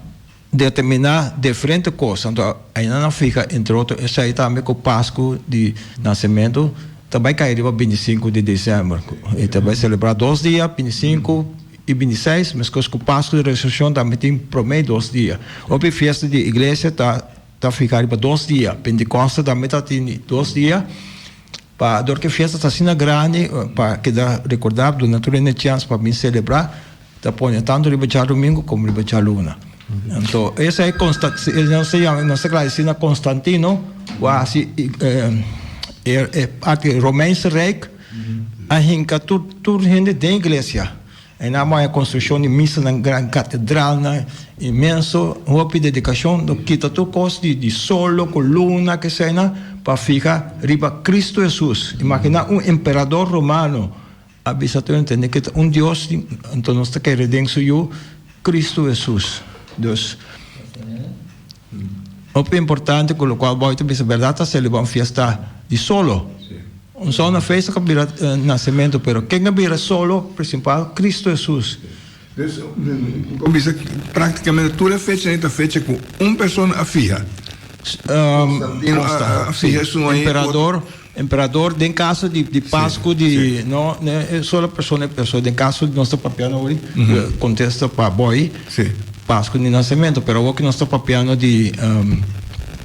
determiná diferente kos. Anto aina nan fija entre otro esei tambe ku Pasku di Nasementu ta bai kai riba bintisinko di desèmber. E ta bai selebrá dos dia, bintisinko i bintiseis, meskos ku Pasku di Resurekshon tambe tin promé dos dia. Hopi fiesta di iglesia ta ta fija riba dos dia. Pentekòste tambe ta tin dos dia. Pa dor ku e fiesta ta asina grandi, pa keda rekordá, duna tur hende chèns pa bin selebrá, ta pone tantu riba djadumingu komo riba djaluna. Anto esei nos ta yama, nos ta gradisí na Konstantino ku a hasi e parti Romeinse Rijk a hinka tur tur hende den iglesia. E nan a konstrukshon di misanan gran, katedralnan inmenso, hopi dedikashon, lo kita tur kos di solo ku luna keseinan pa fiha riba Kristu Hesus. Imaginá un emperador romano a bisa tur hende tende ke ta un Dios, anto nos ta kere den su Yu Kristu Hesus. Dus, hopi importante ku lokual bo ta bisa bèrdat ta selebrá un fiesta di solo. Un solo na feesta ku a bira nasementu, pero ken a bira solo prinsipal? Kristu Hesus. Dus, bo bisa praktikamente tur e fechanan ta fecha ku un persona a fiha. Konstantino a fiha esun ahí. Emperador, emperador den kaso di di Pasku di no e solo persona e den kaso nos ta papiando awor kontesta pa boy Pasku di nasementu, pero awor ku nos ta papiando di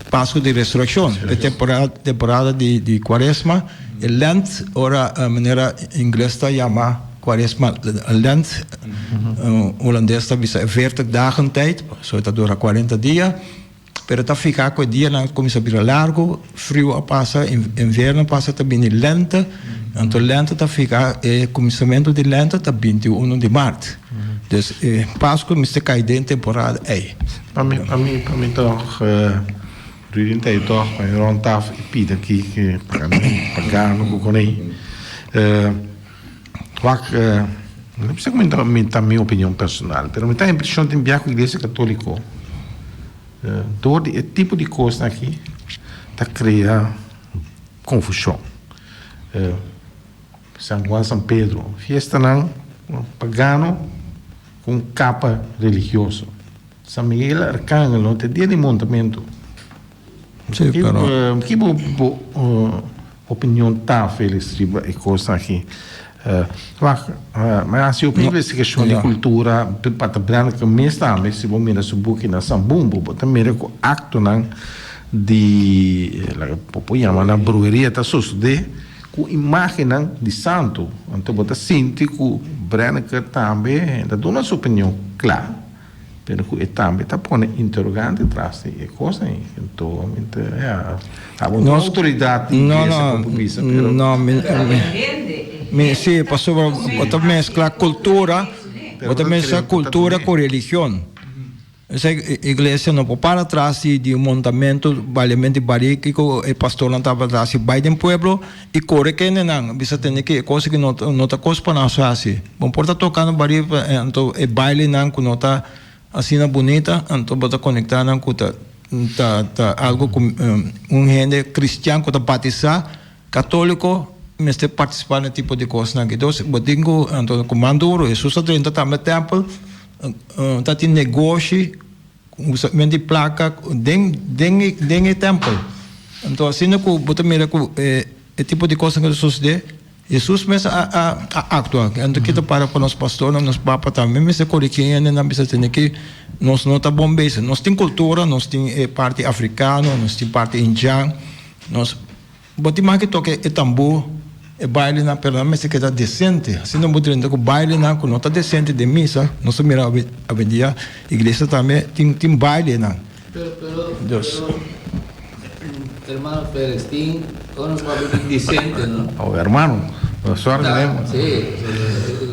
Pasku di Resurekshon, e temporada temporada di di Kuaresma, e Lent ora manera ingles ta yama Kuaresma Lent, hulandes ta bisa e veertig dagen tijd, so e ta dura kuarenta dia, pero ta fika ku e dianan a kuminsá bira largu, friu a pasa, invierno a pasa ta bini lente, anto lente ta fika e kuminsamentu di lente ta binti uno di mart, dus e Pasku mester kai den temporada ei. Pa mi, pa mi, pa mi toch, Rudy ta ei toch, pa mi rond tafel i pida ki ki pagano ku konei. Wak, no bisa ku mi ta mi ta mi opinion personal, pero mi ta impreshon tin bia ku Iglesia Katoliko dor di e tipo di kosnan aki ta krea konfushon. San Juan, San Pedro, fiestanan pagano ku un kapa religioso. San Miguel Arcángel no ta dia di montamentu. Sí, pero... Ki bo bo opinion ta, Felix, riba e kosnan aki? Wak, mi a hasi hopi investigashon di kultura, pa ta Brenneke mes tambe, si bo mira su buki na San Bumbo, bo ta mira ku aktonan di, laga bo por yama nan bruheria ta sosodé ku imágennan di santu. Anto bo ta sinti ku Brenneke tambe ta duna su opinion kla. Pero cu e tambe ta pone interrogante tras di e cosnan ey. Enton mi ta, ya, abo no autoridad di iglesia pa por bisa, pero. No, mi, mi, si, pasobra bo ta mezcla cultura, bo ta mezcla cultura cu religion. Esey iglesia no por para tras di un montamento, baliamento di bari, kico e pastornan tabata haci bay den pueblo. I kore kendenan bisa tende ki e kos aki no no ta kos pa nos hasi. Bo por ta tokando bari anto e bailenan ku no ta asina bunita anto bo ta konektá nan ku ta ta ta algu ku un hende kristian ku ta batisá katoliko mester partisipá na e tipo di kosnan aki. Entonces bo tin ku anto ku man duru Hesus a drenta tambe tèmpel ta tin negoshi Usamentu di plaka den den den e tèmpel. Anto asina ku bo ta mira ku e e tipo di kosnan ku ta sosodé, Hesus mes a a a aktua. Anto ki ta para pa nos pastornan, nos papa tambe mester korigí hende nan bisa tene ki nos no ta bon bezig. Nos tin kultura, nos tin e parti afrikano, nos tin parti indjan, nos. Bo tin mas ke toka e tambú, e bailenan, pero nan mester keda desente. Asina bo drenta ku bailenan ku no ta desente den misa, nos ta mira awendia iglesia tambe tin tin bailenan. Pero, pero, pero, hermano Felix, tin ora nos papia di decente, no? Oh, hermano, suerte tenemos. Sí,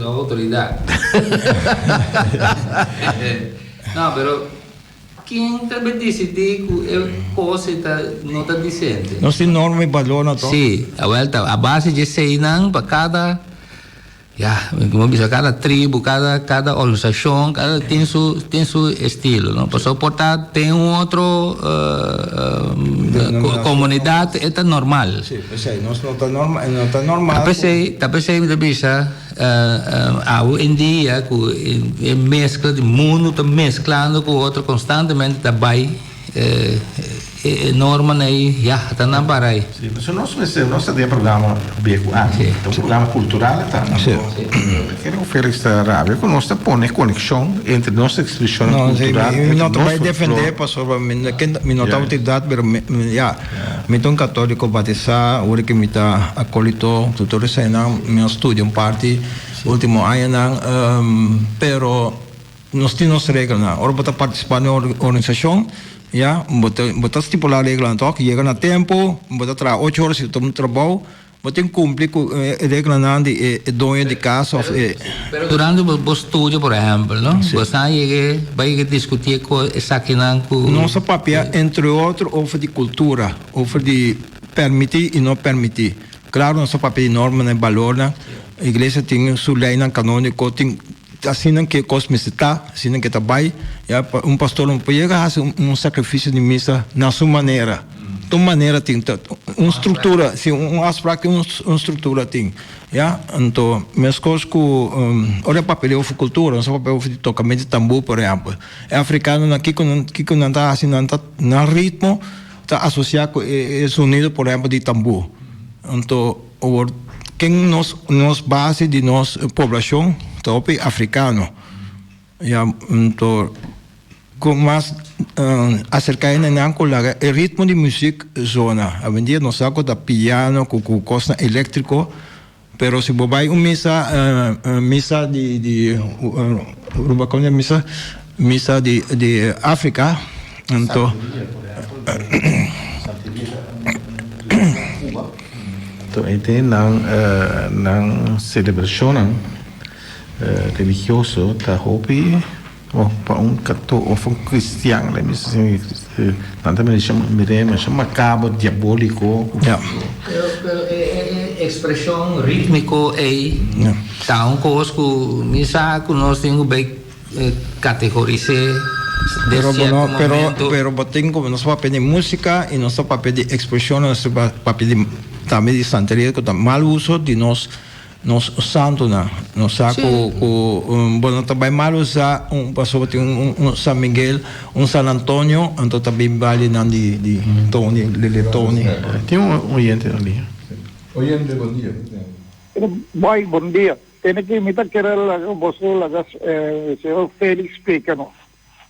la autoridad. No, pero Ken ta be disidí ku e kos ei ta no ta disente? Nos tin norma i balornan to. Sí, awel ta a base dje eseinan pa kada Ya, como bisa cada tribu, cada cada organisacion, cada tin su tin su estilo, no? Pasobra por ta den un otro comunidad e ta normal. Sí, p'esei nos no ta normal, no ta normal. Ta p'esei, ta p'esei mi ta bisa awe en dia cu e mezcla di mundo ta mezclando cu otro constantemente ta bay. E normanan ei ya ta nan para ei. Sí, pasobra nos mester, nos ta den e programa Beku aki, ta un programa kultural e ta. Sí. Kere ku Felix ta rabia ku nos ta pone konekshon entre nos ekspreshonnan kultural, Mi entre no ta nos bai defendé folklor. pasobra mi no ken, mi no ta outoridat, pero mi, ya, mi ta un katóliko batisá, ora ku mi ta akolito, tur eseinan mi a studia un parti último añanan, pero. Nos tin nos reglanan. Ora bo ta partisipá den un organisashon, ya, bo ta bo ta stipulá reglanan tòg. Yega na tempu, bo ta traha ocho ora si bo ta un trabou, bo tin kumpli ku e reglanan di e e doño di kas òf e. Pero durante bo bo studio por ehèmpel, no, bo sa yega bai yega diskutí ku esakinan ku. Nos a papia entre otro over di kultura, over di pèrmití i no pèrmití. Klaro nos a papia di normanan i balornan. Iglesia tin su leinan kanóniko, tin. Asina ke kos mester ta, asina ke ta bai. Ya, un pastor no por yega hasi un sakrifisio di misa na su manera. Tur manera tin un struktura, si un afsprak tin un struktura tin. Ya, anto meskos ku ora e papia di over kultura, nos a papia over di tokamentu di tambú por ehèmpel. E afrikanonan kiko nan kiko nan ta hasi nan ta nan ritmo ta asosiá ku e sonido por ehèmpel di tambú. Anto Awor, ken nos nos base di nos poblacion ta hopi africano. Ya, anto cu mas acerca hende nan cu laga e ritmo di muziek zona. Awendia nos sa cu ta piano cu cu cosnan electrico, pero si bo bay un misa misa di di Aruba como ta misa? Misa di di Africa, anto. Anto ei tin nan nan selebrashonnan religioso ta hopi pa un kato of un kristian lei mi si nan ta mir'é masha makabro diaboliko. Pero pero e ekspreshon ritmiko ei ta un kos ku mi sa ku nos tin ku bai Categoris'é den Pero bo cierto no, pero, momento. pero bo tin como nos papia di música y nos ta papia di expresion, nos ta papia di tambe di santeria cu ta mal uso di nos nos santonan. Nos sa cu cu bo no ta bay mal usa un pasobra tin un un San Miguel, un San Antonio, anto ta bin balinan di di Tony, Lele Tony. Tin un oyente na liña. Oyente, bon dia. Boy, bon dia. Tene ki mi ta kere laga boso laga señor Felix splika nos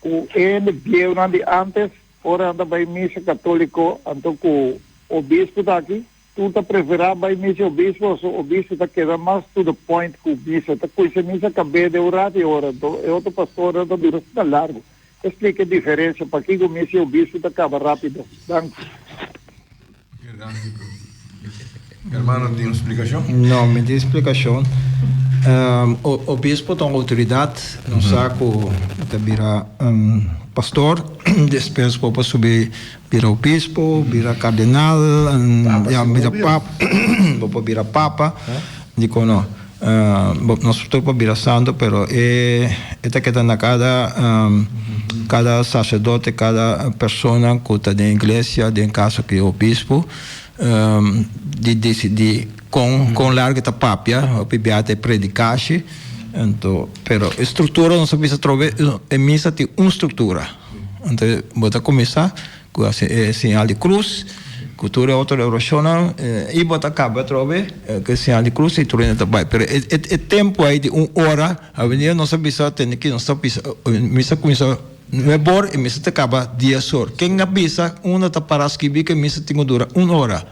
ku e hende bieunan di antes ora nan ta bai misa katoliko anto ku obispo ta aki tur ta prefera bai misa obispo pasobra obispo ta keda mas to the point ku misa ta kuinsa misa kab'é den un rato i ora anto e otro pastornan ta dura asina largo e splika e diferensia pakiko misa i obispo ta kaba rapido. Danki. Hermano tin un splikashon? No, mi tin splikashon. Obispo ta un outoridat, nos sa ku ta bira pastor, despues bo por subi bira obispo, bira kardenal, ya bira papa, bo por bira papa, dikon no? Nos tur por bira santo, pero e ta keda na kada kada saserdote, kada persona ku ta den iglesia, den kaso ku e obispo, di disidí kon kon largu e ta papia, hopi bia ta e predikashi. Anto, pero e struktura nos a bisa atrobe, e misa tin un struktura. Anto bo ta kuminsá Ku hasi e señal di krus, ku tur e otro orashonnan, i bo ta kaba atrobe ku e señal di krus i tur hende ta bai. Pero e e tempu ei di un ora, awendia nos a bisa tende ki nos ta bisa, misa kuminsá nuebe or i misa ta kaba dies or. Ken a bisa unda ta para skibí ku e misa tin ku dura un ora?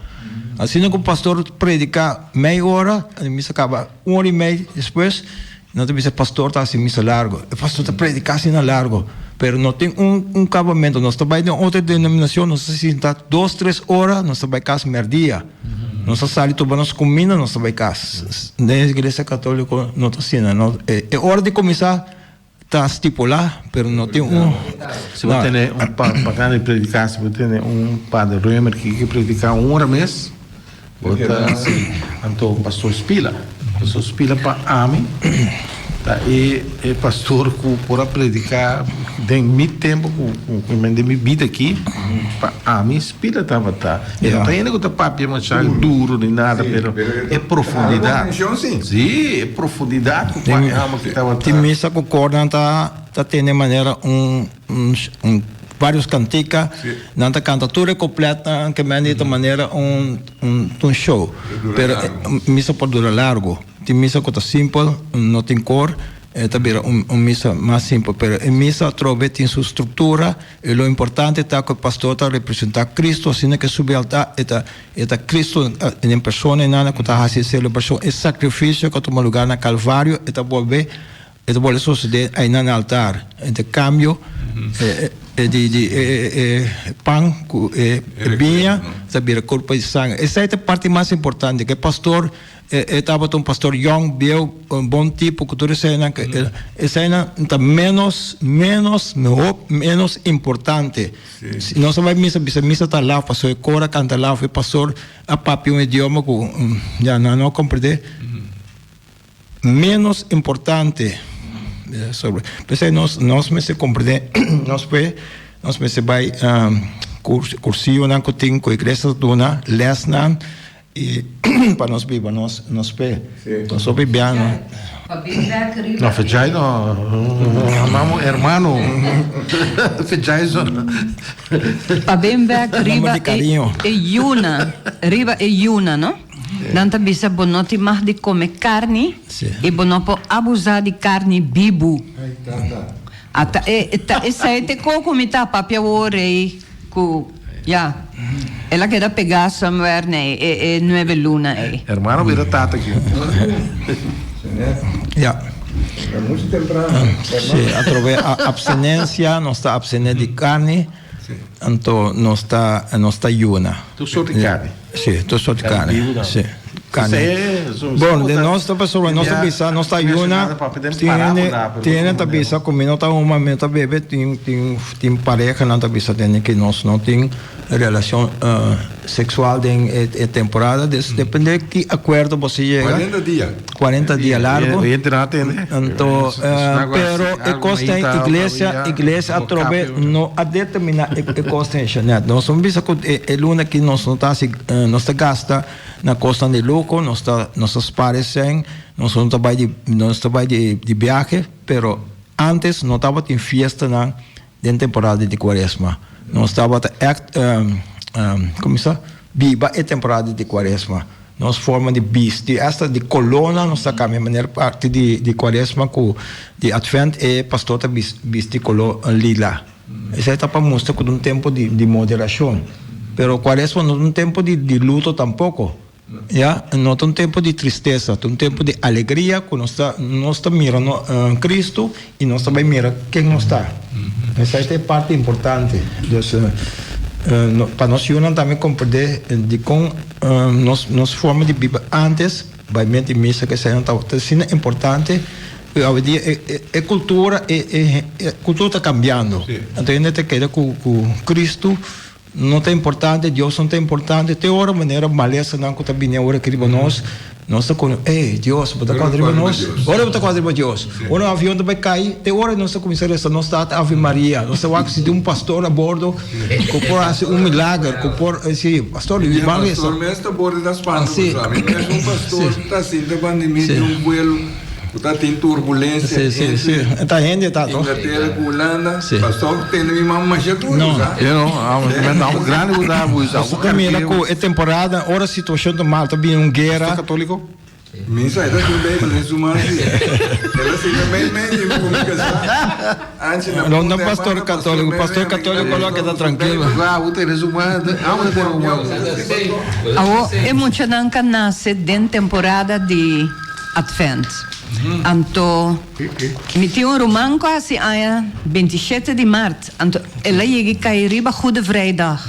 Asina ku pastor prediká mei ora, e misa kaba un ora i mei despues. No ta bisa pastor ta hasi misa largo. E pastor ta predica asina largo, pero no tin un un cabamento. Nos ta bai den otro denominacion, nos ta sinta dos, tres ora, nos ta bai cas merdia. Nos ta sali tuma nos cuminda, nos ta bai cas. Den iglesia catolico no ta asina. No, e e ora di cuminsa ta stipula, pero no tin un. Si bo tene un pa pa gana di predica, si bo tene un padre Römer ki ki predica un ora mes, bo ta si. Anto pastor Spila. Paso spila pa ami ta e e pastor ku por a prediká den mi tempu ku ku men den mi bida aki pa ami spila tabata. E no ta hende ku ta papia masha duro ni nada pero e profundidat. Si e profundidat ku pa e hòmber aki tabata. Tin misa ku kornan ta ta tene manera un un varios kantika nan ta kanta tur e kopletnan ke men di ta manera un un show pero misa por dura largo tin misa ku ta simpel no tin kor e ta bira un misa mas simpel pero e misa atrobe tin su struktura i lo importante ta ku e pastor ta representa Cristo asina ke subi altar e ta e ta Cristo den persona e nana ku ta hasi e selebrashon e sakrifisio ku a tuma lugar na Kalvario e ta bolbe E ta bolbe sosodé einan na altar. Interkambio di di e pan ku e biña ta bira kurpo i sanger. Esei ta e parti mas importante. Ku e pastor e tabata un pastor yòn, bieu, un bon tipo ku tur eseinan. Eseinan ta ménos, ménos, mihó ménos importante. Si nos a bai misa bisa misa ta laf pasobra e kor a kanta laf, e pastor a papia un idioma ku ya nan no a komprendé. Menos importante sobre. P'esei nos nos mester komprendé nos fe, nos mester bai kursionan ku tin ku iglesia ta duna, lèsnan i pa nos biba nos nos fe. Nos hopi biaha no. No fechai no amamos hermano fechai so. Pa bin bek riba e yuna riba e yuna no. Nan ta bisa bo no tin mag di come carni y bo no por abusa di carni bibu. Ata e ta esey te co cu mi ta papia awor rey cu ya el a keda pega somewhere na e e nuebe luna ey. Hermano bira tata aki. Ya. Si, atrobe abstinencia, nos ta abstene di carni. Anto nos ta nos ta yuna. Tur sort di carni. Si, tur sort di carni. Si, carni. Bon, den nos ta pasobra nos ta bisa nos ta yuna, tin hende tin hende ta bisa ku mi no ta huma, mi no ta bebe, tin tin tin parehanan ta bisa tende ku nos no tin relashon seksual den e temporada, des depende ki akuerdo boso yega. Kuarenta dia. 40 dia largo. Anto, pero e kos ta iglesia, iglesia atrobe no a determina e kos ta Jeanette. Nos no bisa ku e luna aki nos no ta hasi, nos ta gasta na kosnan di luho, nos ta nos ta spar e sèn, nos no ta bai di nos ta bai di biahe, pero antes no tabatin fiestanan den temporada di kuaresma. Nos tabata ègt, komo bisa, biba e temporada di kuaresma. Nos forma di bisti, hasta di kolónan nos ta kambia manera parti di di kuaresma ku di atvènt e pastor ta bisti koló lila. Esei ta pa mustra ku ta un tempu di di moderashon. Pero kuaresma no ta un tempu di di luto tampoko, ya, no ta un tempu di tristesa, ta un tempu di alegria ku nos ta nos ta mira no Kristu i nos ta bai mira ken nos ta. Esei ta e parti importante. Dus pa nos yunan tambe komprendé dikon nos nos forma di biba antes bai menti misa ku esei nan tabata asina importante ku awendia e e kultura e e kultura ta kambiando. Anto hende ta keda ku ku Kristu No ta importante, Dios no ta importante, te ora manera malesanan ku ta bini awor aki riba nos, nos ta kono, ey, Dios, bo ta kòrda riba nos? Ora bo ta kòrda riba Dios? Ora un avion ta bai kai, te ora nos ta kuminsá resa nos Tata, Ave Maria, nos ta wak si tin un pastor a bordo ku por hasi un milager, ku por, si, pastor, I e ban resa. pastor mes ta borde ta spanta pasobra ami mes un pastor ta sinta banda mi di un vuelo. Ku ta tin turbulensia entre Ta hende ta to. Inglatera ku Hulanda. Pastor tende mi mama masha duru No. sa. Yo no, amo amo grandi ku ta abusa. Boso ta mira ku e temporada ora situashon ta mal ta bini un guera. Pastor katoliko? Mi sa e ta tin Bijbel den su man si. El a sinta mei mei di mi ku mi kasá. Anchi na No, no punta e pastor banda, katoliko, pastor mei mei katoliko lo keda trankilo. Claro, bo tene su man, amo ta tene un man. Awo e muchanan ka nase den temporada di Advent. Anto mi tin un ruman ku a hasi aña bintishete di mart, anto el a yega i kai riba Goede Vrijdag.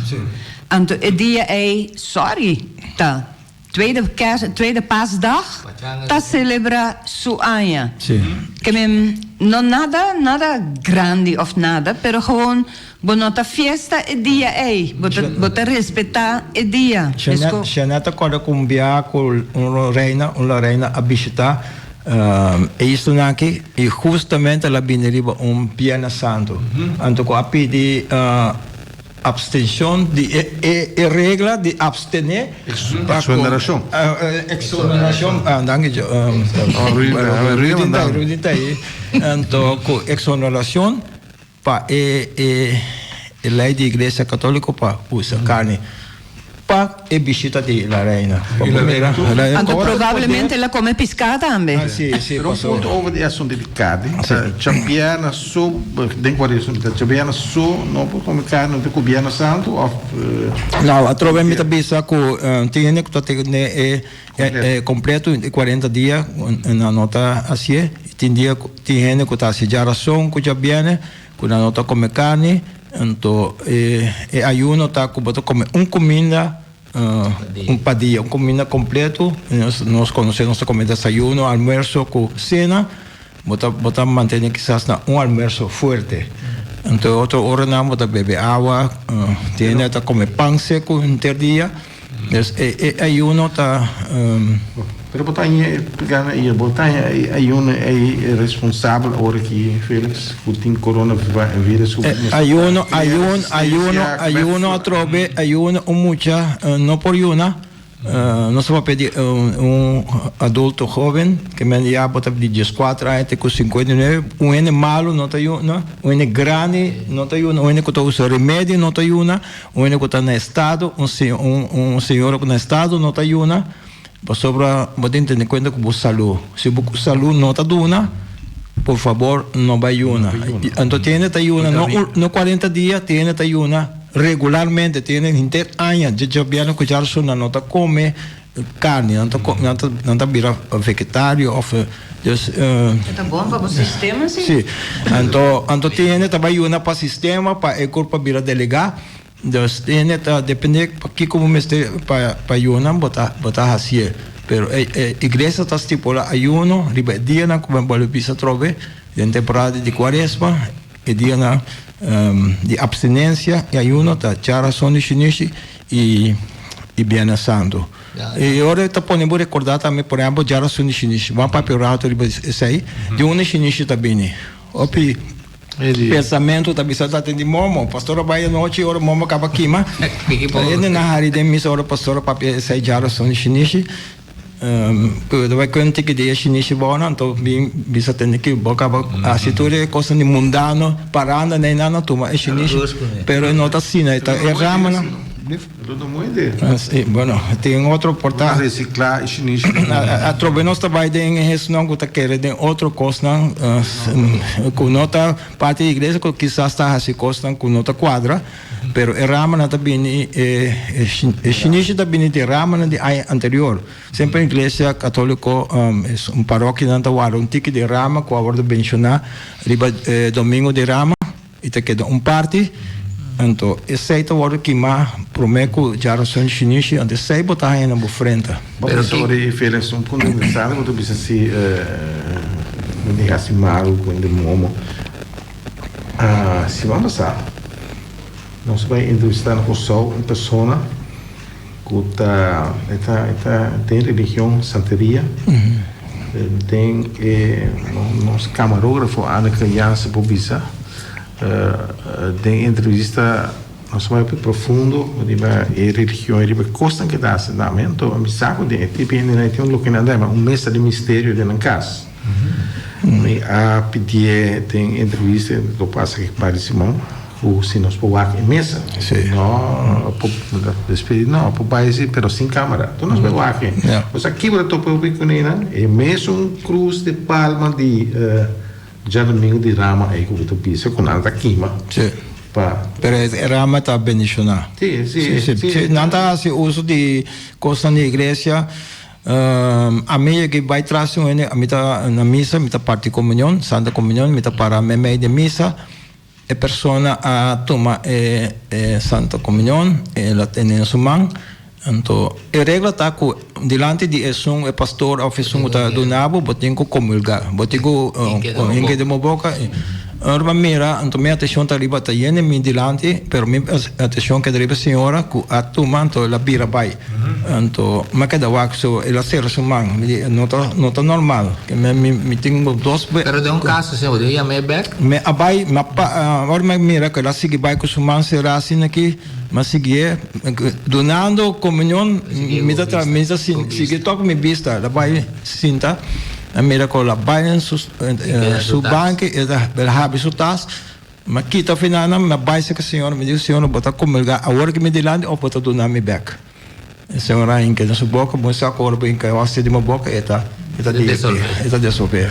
Anto e dia ei, sorry, ta. Tweede Kerst, Tweede Paasdag ta celebra su aña. Ke men no nada, nada grandi of nada, pero gewoon bo no ta fiesta e dia ey, bo ta, bo ta respeta e dia. Jeanette, Jeanette ta corda cu un bia cu un reina, un la reina a bishita e islanan aki y justamente el a bini riba un Biernes Santo. Anto cu a pidi Abstenshon di e e e regla di abstené pa ku Exonerashon. Exonerashon, ah danki djo. Rudy ta Rudy ta ei. Anto ku exonerashon pa e e e lei di iglesia katoliko pa usa karni. Pa e bishita di la reina. Pa bo mira. Anto probablemente el a come piská tambe. Ah, si, si, Pero un paso. punto over di e asunto di carne. Djabièrnè so, den cuaresma mi ta, djabièrnè so no por come carne, no ta cu Biernes Santo of. No, atrobe mi ta bisa cu tin hende cu ta tene e e completo e cuarenta dia, nan no ta hacié. Tin dia, tin hende cu ta haci djarason cu djabièrnè. Ku nan no ta kome karni, anto e e ayuno ta ku bo ta kome un kuminda un pa dia, un kuminda kompleto. Nos nos konosé nos ta kome desayuno, almuerso ku sena, bo ta bo ta mantene kisas na un almuerso fuerte. Anto e otro oranan bo ta bebe awa, tin hende ta kome pan seku henter dia. Dus e e ayuno ta. Pero bo ta haña gana i bo ta haña e ayuno ei responsabel ora ki Felix ku tin corona virus ku mester ta Ayuno krea ayuno resistencia ayuno ayuno atrobe ayuno un mucha no por yuna. Nos ta papia di un adulto hoben ke men ya bo ta di dieskuater aña te ku 59. Un hende malu no ta yuna, un hende grandi no ta yuna, un hende ku ta usa remedio no ta yuna. Un hende ku ta na estado, un un señora ku na estado no ta yuna pasobra bo tin tene kuenta ku bo salú. Si bo salú no ta duna, por fabor no bai yuna. Anto tin hende ta yuna no no kuarenta dia, tin hende ta yuna regularmente, tin hende henter aña dje djabièrnè ku djarsuna no ta kome Carni, nan ta nan ta nan ta bira vegetario of dus. E ta bon pa bo sistema si. Si, anto anto tin hende ta bai yuna pa sistema pa e kurpa bira delegá, dus tin hende ta depende pa kiko bo mester pa pa yuna bo ta bo ta hasié, pero e e iglesia ta stipula ayuno riba e dianan ku bo bolbe bisa atrobe den temporada di kuaresma. E dianan di abstinensia i ayuno ta djarason di shinishi i i Biernes Santu. I ora e ta pone bo rekordá tambe, por ehèmpel, djarason di shinishi. Bo a papia un ratu riba esei. Di unda shinishi ta bini? Hopi pensamentu ta bisa ta di momo. Pastor a bai anochi ora momo kaba kima. Hende nan hari den misa ora pastor a papia esei djarason di shinishi. Ku ta bai kuenta ki dia shinishi bo nan to bin bisa tende ki bo kaba hasi tur e kosnan di mundano paranda nei nan a tuma e shinishi pero e no ta asina e ta e ramanan bueno tin otro por ta atrobe nos ta bai den e hesnan ku ta kere den otro kosnan ku no ta parti di iglesia ku kisas ta hasi kosnan ku no ta kuadra. Pero e ramanan ta bini, e shinishi ta bini di ramanan di aña anterior. Semper Iglesia Katoliko, un parokianan ta warda un tiki di rama ku a wordo benshoná riba e domingo di rama i ta keda un parti. Anto esei ta wordo kimá promé ku djarason shinishi, anto esei bo ta haña na bo frenta. Bo pensa ora e Felix un punto interesante bo ta bisa si mi hasi malu ku hende momo. Siman pasá nos a bai entrevistá na Kòrsou un persona ku ta e ta e ta den religion santeria den e nos kamarógrafo Anneke Jansen por bisa den e entrevista nos a bai hopi profundo riba e religion i riba e kosnan ke ta hasi tambe anto mi sa ku den e tipo hendenan tin un loke nan ta yama un mesa di misterio den nan kas. Mi a pidié den entrevista lo pasa ki par di siman ku si nos por wak e mesa. No por despedi no por bai si pero sin camera. Tur nos bai wak e. Nos a kibra tope hopi kuné nan e mesun cruz di palma di djadomingo di rama ei ku bo ta bisa ku nan ta kima pa. Pero e rama ta bendishoná. Si si. Nan ta hasi uso di kosnan di iglesia. Ami yega bai tras di un hende, ami ta na misa, mi ta parti komunion, Santa Komunion, mi ta para meimei di misa, e persona a tuma e Santa Komunion, el a tene na su man, Anto e regla ta ku dilanti di esun e pastor of esun ku ta duna bo, bo tin ku komulgá, bo tin ku hinka den bo boka. Ora mi a mira, anto mi atenshon ta riba, ta yende mi dilanti, pero mi atenshon keda riba e señora ku a tuma, anto el a bira bai. Anto mi a keda wak, so el a sera su man. Mi di, no ta, no ta normal. Mi, mi tin dos. Pero den un kaso asina, bo tin ku yam'é bèk? Mi a bai, mi a pa, ora mi a mira ku el a sigui bai ku su man será asina aki, Mi a siguié dunando komunion, mi ta tra, mi ta sigui tok mi bista, el a bai sinta, a mira ku el a bai den su su banki, el a habri su tas, mi a kita finanan, mi a bai serka señor, mi di, Señor, bo ta komulgá awor ku mi dilanti òf bo ta duna mi bèk? E señor a hinka den su boka, bo sa ku ora bo hinka e hostia den bo boka e ta e ta disolvé, e ta disolvé.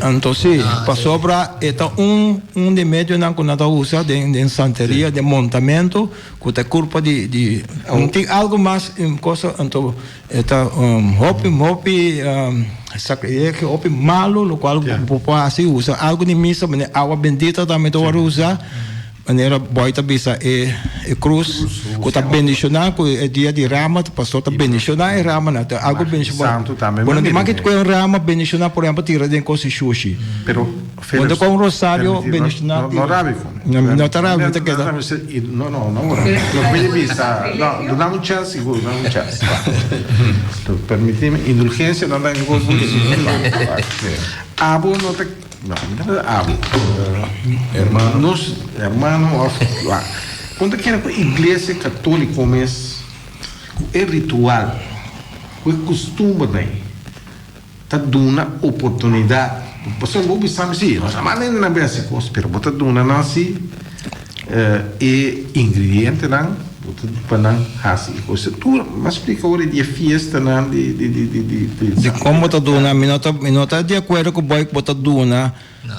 Anto si, pasobra e ta un un di e medionan ku nan ta usa den den santeria, den montamentu, ku ta e kurpa di di tin algu mas kosa, anto e ta hopi hopi sakrilegio, hopi malu lokual bo por hasi usa algu di misa, manera awa bendita tambe ta wòrdu usa. Manera Boy ta bisa e cruz cu ta bendiciona cu e dia di rama pastor ta bendiciona e ramanan ta algo bendiciona bo no tin mas cu un rama bendiciona por ehempel tira den cos di shushi bo ta con un rosario bendiciona no rabi no ta rabi ta keda no no no lo mi bisa no duna un chance sigur duna un chance permitimi indulgencia no ta cos abo no ta No, mi ta bisa abo. Hermano. Nos hermano of wak. Kon ta kere ku iglesia katoliko mes ku e ritual, ku e kustumbernan ei ta duna oportunidat. Pasobra bo bisa mi si, nos a manda hende nan bai hasi kos, pero bo ta duna nan si e ingredientenan bo ta pa nan hasi e kos. Tur, mi a splika ora di e fiestanan di di di di di di. Di kon bo ta duna, mi no ta mi no ta di akuerdo ku boy ku bo ta duna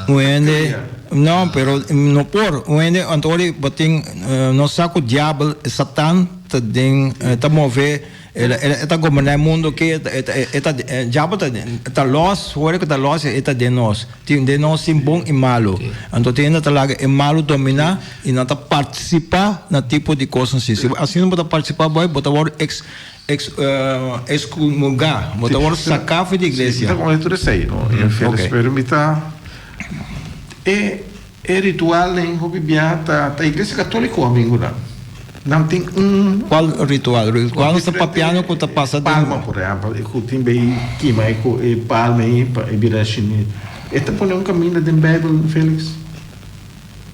un hende, no, pero no por, un hende anto ora bo tin nos sa ku diabel, satan ta den ta move. E ta goberná e mundu aki, e ta, diabel ta, ta lòs, ora ku ta lòs e ta den nos. Tin den nos tin bon i malu. Anto tin hende ta laga e malu dominá i nan ta partisipá na tipo di kosnan así. Si asina bo ta partisipá boy, bo ta wòrdu ex, ex, ekskomulgá, bo ta wòrdu saká for di iglesia. Si, mi ta komprendé tur esei, no? Pero mi ta, e. E ritual den hopi bia ta ta iglesia católico amigo nan. Nan tin un. Cual ritual? Ritual nos ta papiando cu ta pasa den. Palma por ehempel e cu tin bay kima e cu e palma ey pa e bira shini. E ta pone un caminda den bijbel Felix?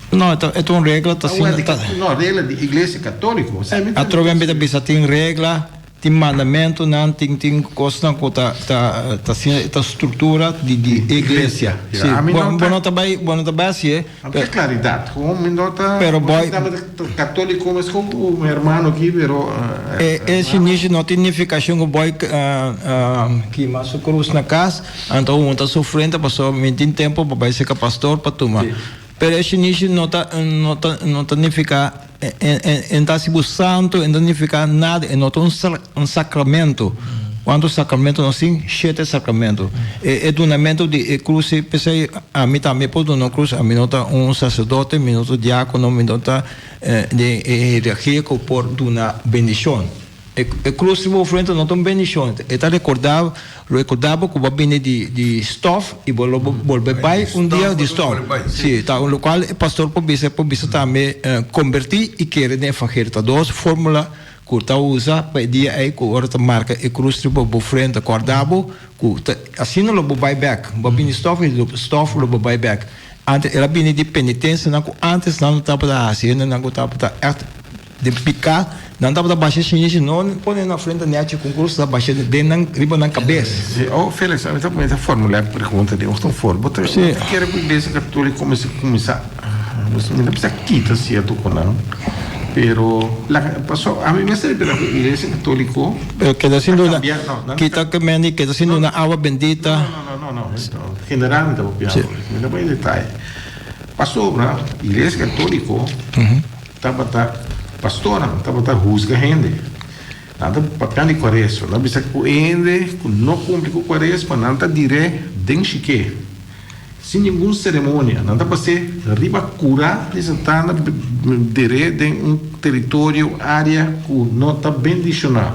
No e ta e ta un regla ta asina ta. No regla di iglesia católico. Atrobe mi ta bisa tin regla. Tin mandamentunan, tin tin kosnan ku ta ta ta asina e ta struktura di di iglesia. Si, bo bo no ta bai bo no ta bai hasié. A mi ta klaridat, kon mi no ta Pero boy katoliko mes kon ku mi hermano aki pero. E e shinishi no tin nifikashon ku boy kima su krus na kas, anto hunta su frente pasobra mi tin tempu pa bai seka pastor pa tuma. Pero e shinishi no ta no ta no ta nifiká E no ta hasi bo santu, e no ta nifiká nada, e no ta un sakramento. Kuantu sakramento nos tin? Shete sakramento. E dunamentu di e krus ei, p'esei ami tambe por duna un krus, ami no ta un saserdote, mi no ta diákono, mi no ta den e hierarkia ku por duna bendishon. E krus riba bo frente no ta un bendishon, e ta rekordá rekordá bo ku bo a bini di di stòf i bo lo bolbe bai un dia di stòf. Sí, ta lokual e pastor por bisa, e por bisa tambe kombertí i kere den evangelio. Ta dos fórmula ku ta usa pa e dia ei ku ora ta marka e krus riba bo frente, kòrda bo ku ta asina lo bo bai bèk. Bo a bini stòf i stòf lo bo bai bèk. Antes el a bini di penitensianan ku antes nan no tabata hasi, hendenan ku tabata ègt. Den piká, nan tabata basha shinishi, no pone na frente nèchi ku un krus, ta basha den nan, riba nan kabes. Si, oh, Felix, ami ta kuminsá formulá e pregunta di otro forma. Bo ta kere ku Iglesia Katóliko mester kuminsá, mi ta bisa kita sierto ku nan, pero laga, paso ami mester ripitá ku Iglesia Katóliko Pero keda sin duna, kita ke mende keda sin duna awa bendita. No, no, no, no, no, general mi ta papia, mi ta bai detaye. Pasobra Iglesia Katóliko. Tabata pastornan tabata husga hende. Nan ta papia di kuaresma. Nan bisa ku hende ku no kumpli ku kuaresma nan ta dir'é den shik'é. Sin ningun ceremonia, nan ta pas'é riba cura di Santana der'é den un teritorio, area cu no ta bendicioná.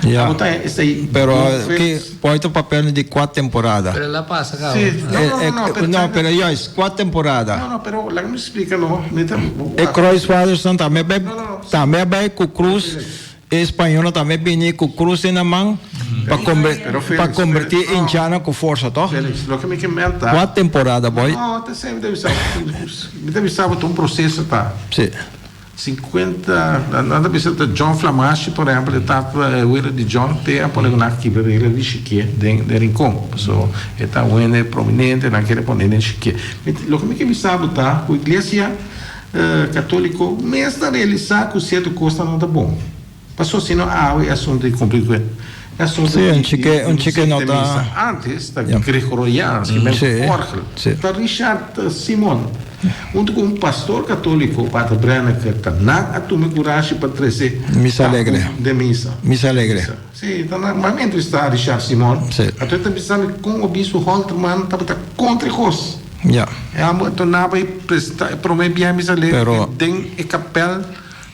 Ya. Abo ta esei Pero bon, ki Felix? poi ta papel di cua temporada? Pero el a pasa caba. Sí, no, no, no, no, pero No, pero juist, cua temporada? No, no, pero laga mi splica no. Mi ta, E Kruisvaardersnan tambe bai, No, no, no. tambe a bai cu cruz. E spañolnan tambe bini ku krus den nan man pa pa kombertí e indiannan ku forsa, tòg? Felix, loke mi ke menta. Kua temporada, boy? No, ta esei mi ta bisa bo. Mi ta bisa bo ta un proseso ta. Sí. 50, nan ta bisa ta John Flamashi, por ehempel, e tata, e welo di John, te a pone ku nan a kibra regla di shikié den den Rincon. Paso e ta un hende prominente, nan kere pone den shikié. Loke mi ke bisa bo ta ku iglesia. Católico mes ta realisa cu cierto cosnan no ta bon. Paso si no awe e asunto di cumpli cu e asunto Sí, un chike, un chike no ta. Antes ta Gregoriaans, ki men orgel. Ta Richard Simon, hunto cu un pastor católico, Pater Brenneker, ta nan a tuma e curashi pa trece Misa alegre. tapu den misa. Misa alegre. Sí, ta nan. M'a entrevistá Richard Simon. Sí. Anto e ta bisa mi con obispo Holterman tabata contra e cos. Ja. E amo a torná bai presentá e promé biaha misa alegre Pero. den e kapèl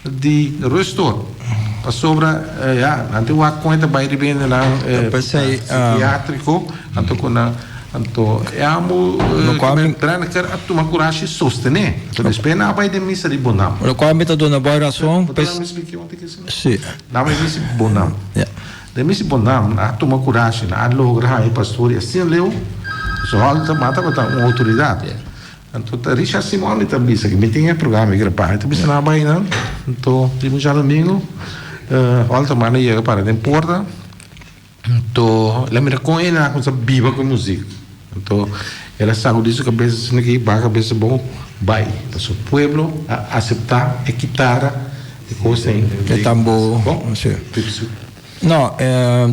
di Rustoord. Pasobra, ya, nan tin wak kon e ta bai riba hendenan P'esei, psikiátriko, anto ku nan, anto e amo Lokual mi. Brenneker a tuma kurashi sostené. Anto despues nan a bai den misa di Bonam. Lokual mi ta duna bo rason, Bo ta laga mi splika un tiki asina? Sí. Nan a misi Bonam. Ja. Den misi Bonam nan a tuma kurashi, nan a logra haña e pastor i asina leu Zohol ta mata tabata un outoridat. Anto ta Richard Simon mi ta bisa ku mi tin e programa mi grabá. Mi ta bisa nan a bai nan. Anto riba un djadomingu Holterman a yega para den porta. Anto el a mira kon e nan a kuminsá biba ku e muzik. Anto el a sagudí su kabes asina ki baha kabes abou bai. Pasobra pueblo a aseptá e kitara e kos ei. E tambú, Bon, sí. No,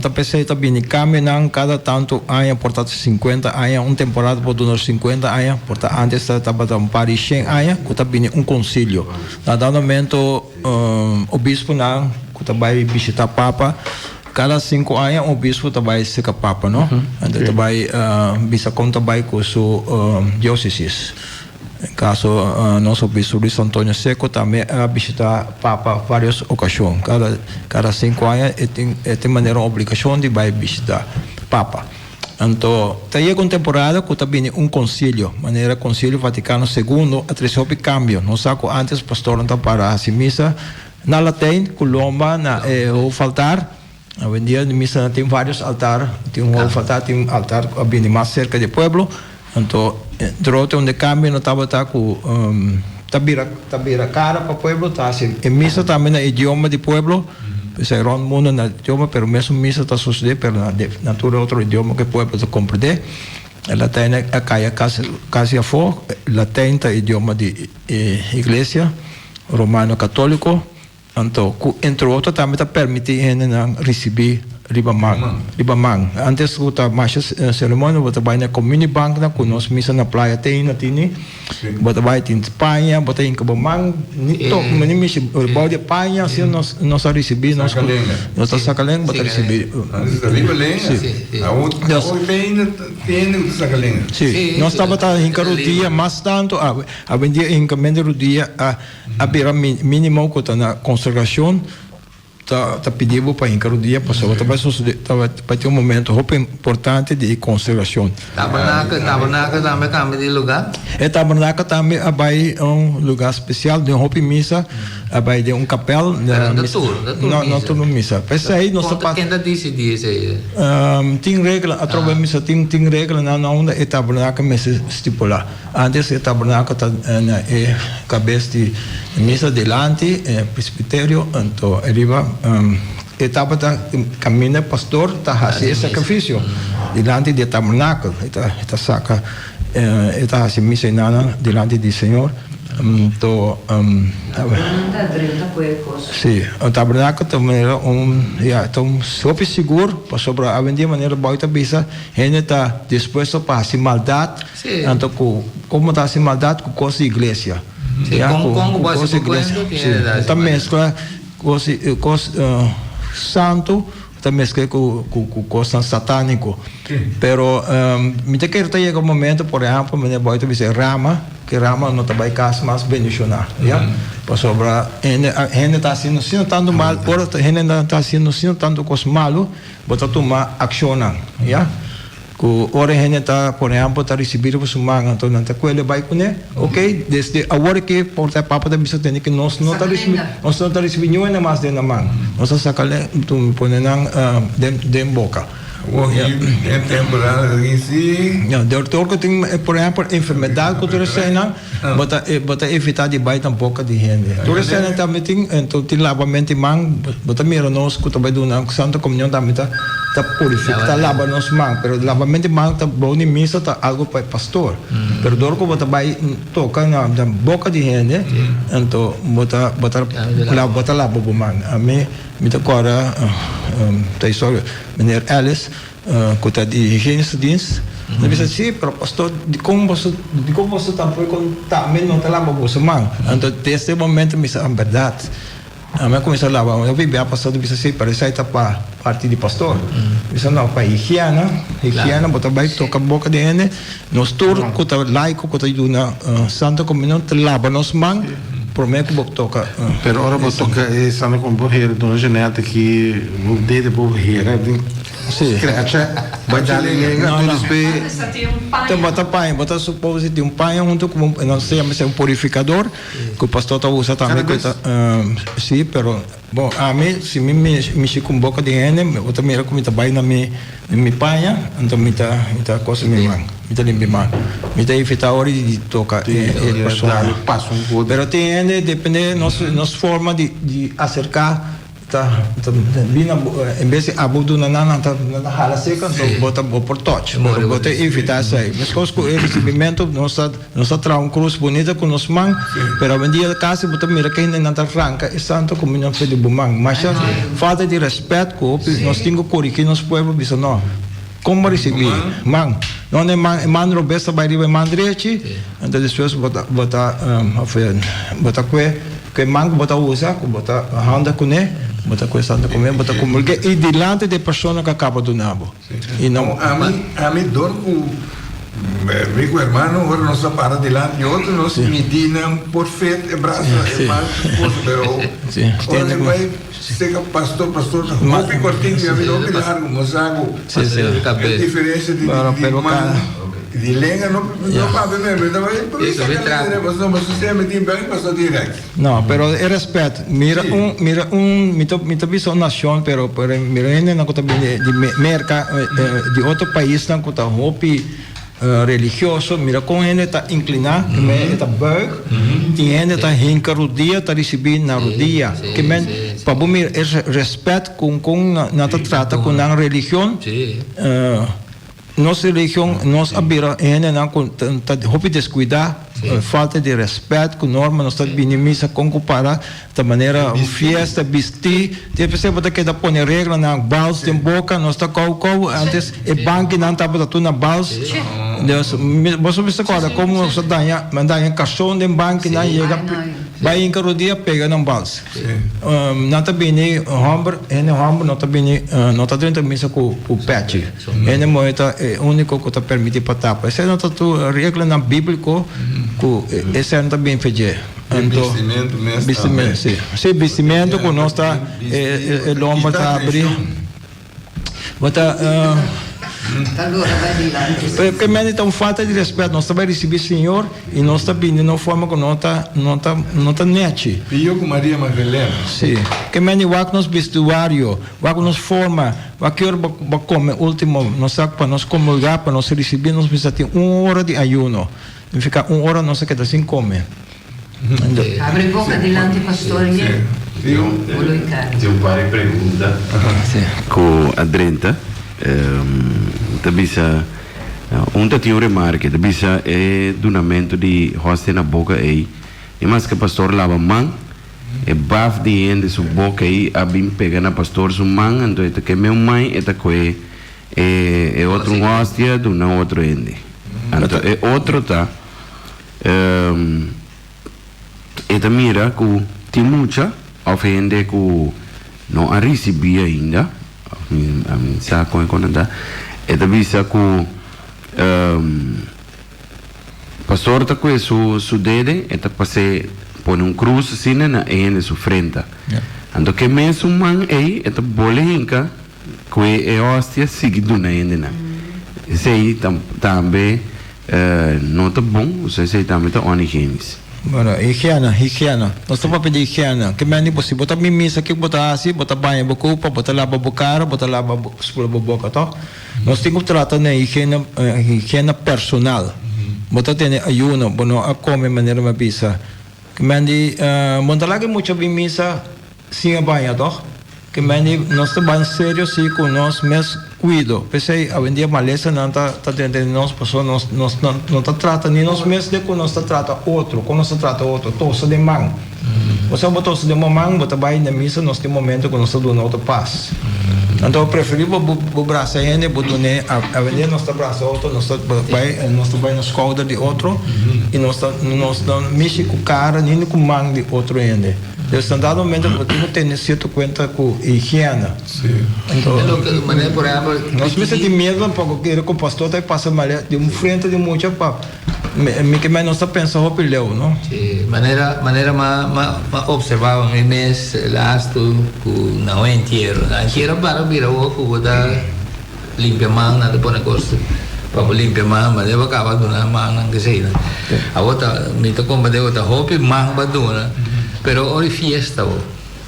ta p'esei ta bini kambionan kada tantu aña, por ta sinkuenta aña, un temporada por duna sinkuenta aña, por ta antes ta tabata un par di shen aña ku ta bini un konsilio. Na dado momento obisponan ku ta bai bishitá papa, kada sinku aña un obispo ta bai serka papa, no? Anto ta bai bisa kon ta bai ku su diósesis. En kaso nos obispo Luis Antonio Secco tambe a bishita Papa varios okashon. Kada kada sinku aña e tin e tin manera un obligashon di bai bishita Papa. Anto ta yega un temporada ku ta bini un konsilio, manera Konsilio Vatikano Segundo a trese hopi kambio. Nos sa ku antes pastornan ta para hasi misa na Latijn ku lomba na e hoofaltar. Awendia di misa nan tin varios altar, tin un hoofaltar, tin un altar ku a bini mas serka di e pueblo. Anto drote un de kambio no tabata ku ta bira ta bira kara pa pueblo, ta hasi e misa tambe na idioma di pueblo, p'esei rònt mundu na idioma, pero mesun misa ta sosodé pero na na tur otro idioma ku e pueblo ta komprendé. E latijn a kaya kasi kasi afó, latijn ta idioma di e iglesia romano katóliko. Anto, ku entre otro tambe ta permití hendenan risibí riba man, riba man. Antes ku ta masha seremonia bo ta bai na communibanknan ku nos misa na playa te ainda tini. Bo ta bai tin paña, bo ta hinka bo man, ni tok, ni mishi bou di e paña, asina nos nos a risibí nos ku nos ta saka lenga bo ta risibí. Antes ta riba lenga, awor te ainda tin hende ku ta saka lenga. Sí, nos tabata hinka rudia mas tantu, awendia hinkamentu di rudia a. A bira minimo ku ta na konsagrashon ta ta pidi bo pa hinka rudia pasobra ta bai sosode ta bai tin un momento hopi importante di e konsagrashon. Tabernakel tabernakel tambe kambia di lugá? E tabernakel tambe a bai un lugá spesial den hopi misa a bai den un kapèl. Pero no tur no tur misa. No tur misa. P'esei nos ta Ken ta disidí esei? Tin regla atrobe misa tin tin reglanan na unda e tabernakel mester stipulá. Antes e tabernakel ta na e kabes di misa dilanti e presbiterio, anto riba e tabata kaminda e pastor ta hasi e sakrifisio dilanti di e tabernakel, e ta saka e ta hasi misa enanan dilanti di Señor. Anto si e tabernakel ta manera un ya ta un hopi sigur pasobra awendia manera Bòi ta bisa hende ta dispuesto pa hasi maldat. Anto ku komo ta hasi maldat ku kos di iglesia. Ya, ku kos di iglesia. Si, ta meskla kos kos santu. ta mezcla cu cu cu cosnan satanico. Pero mi ta kere ta yega un momento, por ehempel, meneer Boy ta bisa e rama, cu e rama no ta bay cas mas bendiciona, ya. Pasobra hende hende ta haciendo asina tanto mal, ora hende ta haciendo asina tanto cos malo, bo ta tuma accionnan, ya. Ku ora e hende ta, por ehèmpel, ta risibí riba su man, anto nan ta kuele bai kuné. Oké, desde awor ke por ta e Papa ta bisa tende ke nos no ta risibí, nos no ta risibí niun hende mas den nan man. Nos ta saka tum pone nan den den boka. Awor ki den temporada ta si. Ya, dor ku tin, por ehèmpel, enfermedat ku tur eseinan, bo ta bo ta evitá di bai na boka di hende. Tur eseinan tambe tin, anto tin labamento di man, bo ta mira nos ku ta bai duna Santa Komunion tambe ta ta purifiká, ta laba nos man, pero labamento di man ta bou di misa ta algu pa e pastor. Pero dor ku bo ta bai toka na boka di hende, anto bo ta bo ta bo ta laba bo man. Ami mi ta kòrda ta historia meneer Ellis Ku ta di higienista dienst, nan bisa, Sí, pero pastor, dikon boso, dikon boso tampoko tambe no ta laba boso man? Anto desde e momento mi bisa, En bèrdat. Ami a kuminsá laba. Hopi bia pastor ta bisa, Sí, pero esei ta pa parti di pastor. Mi bisa, No, pa higiena, higiena bo ta bai toka boka di hende. Nos tur ku ta laiko ku ta duna Santa Komunion ta laba nos man promé ku bo toka. Pero ora bo toka e Santa Komunion bo hera duna Jeanette aki bo dede bo hera den scratcha bai dal e lenga anto despues. Ta bo ta paña bo ta suppose tin un paña hunto ku bo nos ta yama esei un purificador ku pastor ta usa tambe ku ta si pero Bon, ami si mi mishi ku boka di hende, bo ta mira ku mi ta bai na mi mi paña, anto mi ta mi ta kosa mi man, mi ta limpia man. Mi ta evitá ora di toka e persona. Pero tin hende depende nos nos forma di di aserká ta ta bini na bo en bes di abo duna nan nan ta nan ta hala seka anto bo ta bo por touch, pero bo ta evitá esei. Meskos ku e risibimentu nos ta. Nos a traha un krus bunita ku nos man, pero awendia kasi bo ta mira ku hendenan ta ranka e Santa Komunion for di bo man. Masha falta di rèspèt ku hopi nos tin ku korigí nos pueblo bisa no, kon bo risibí? Man. No e man e man robes ta bai riba e man drechi, anto despues bo ta bo ta bo ta kue ku e man ku bo ta usa ku bo ta handa kuné bo ta kue Santa Komunion bo ta komulg'é i dilanti di e persona ku a kaba duna bo. I no ami, ami dor ku mi ku hermano ora nos a para dilanti di otro nos midi nan por fet e brasa e man esposo pero ora mi bai seka pastor pastor ta hopi kortiku i ami ta hopi largu nos sa ku e diferensia di man di lenga no papia mes mi ta bai pasobra mi su semi tin bek pastor tin rèks. No, pero e respet. Mira un, mira un, mi ta, mi ta bisa un nacion, pero, pero mira hendenan cu ta bini di Merca, di otro paisnan cu ta hopi religioso, mira con hende ta inclina, ke men e ta buig, tin hende ta hinca rudia, ta ricibi na rudia. Ke men, pa bo mira e respet con, con nan ta trata cu nan religion, Nos religion nos a bira hendenan ku ta hopi deskuidá, falta di rèspèt ku norma, nos ta bini misa kon ku para ta manera un fiesta, bistí, te p'esei bo ta keda pone reglanan, bals den boka, nos ta kou kou, antes e bankinan tabata tur na bals, dus boso mester kòrda komo nos a daña, a daña karson den bankinan yega bai hinka rodia pega nan bals. Nan ta bini hòmber, hende hòmber no ta bini, no ta drenta misa ku pèchi. Hende muhé ta e úniko ku ta permití pa tapa. Esei no ta tur reglanan bíbliko ku esei no ta bin fe dje. E bistimentu mes tambe. Si, si bistimentu ku nos ta e lomba ta abrí. Bo ta Porque mende ta un falta di respet. Nos ta bai ricibi Señor y nos ta bini na un forma cu no ta no ta no ta nechi. Pio cu Maria Magdalena. Si. Ke mende wak nos bistuario, wak nos forma, wak ki ora bo bo come ultimo. Nos sa pa nos comulga, pa nos ricibi nos mester tin un ora di ayuno. Significa un ora nos a keda sin come. Abri boca dilanti pastor ye bolo y carni. Tin un par di pregunta cu a drenta. Ta bisa, un ta tin un remarke, ta bisa e dunamento di hostia na boca ey, y maske pastor laba man, e baf di hende su boca ey a bin pega na pastor su man, anto e ta keme un mai, e ta coe e otro un hostia duna otro hende. Anto e otro ta. E ta mira ku tin mucha òf hende ku no a risibí ainda. Mi mi sa kon e kon nan ta. E ta bisa ku pastor ta kue su su dede e ta pas'é pone un krus asina na e hende su frenta. Anto ke mesun man ei e ta bole hinka kue e hostia sigui duna hendenan. Esei tambe no ta bon, osea esei tambe ta onhigienisch. Bueno, higiena, higiena. Nos ta papia di higiena. Ke mende bo si bo ta bin misa kiko bo ta hasi? Bo ta baña bo kupa, bo ta laba bo kara, bo ta laba bo spula bo boka, toh? Nos tin ku trata na higiena, higiena personal. Bo ta tene ayuno, bo no a kome manera mi a bisa. Ke mende bo no ta laga e mucha bin misa sin a baña, toh? Ke mende nos ta ban serio si ku nos mes kuido. P'esei awendia malesanan ta ta drenta den nos pasobra nos nos no ta trata ni nos mes de ku nos ta trata otro, kon nos ta trata otro, tosa den man. Bo sa bo tosa den bo man bo ta bai na misa nos tin momento ku nos ta duna otro pas. Anto preferí bo bo brasa hende bo dun'é awendia nos ta brasa otro nos ta bai nos ta bai na skouder di otro i nos ta nos no mishi ku kara ni ku man di otro hende. Dus na dado momento bo tin ku tene sierto kuenta ku higiena. Anto nos mester tin miedu tampoco kere ku pastor ta pasa male di un frente di mucha pa mi ke nos ta pensa hopi leu no. Si, manera manera m'a m'a m'a observa mi mes lastu ku na un entiero. Na entiero para bira awor ku bo ta limpia man nan ta pone kos pa bo limpia man ma deba kaba duna mannan kesei nan. Awor ta mi ta komprende ku ta hopi man pa duna pero ora e fiesta bo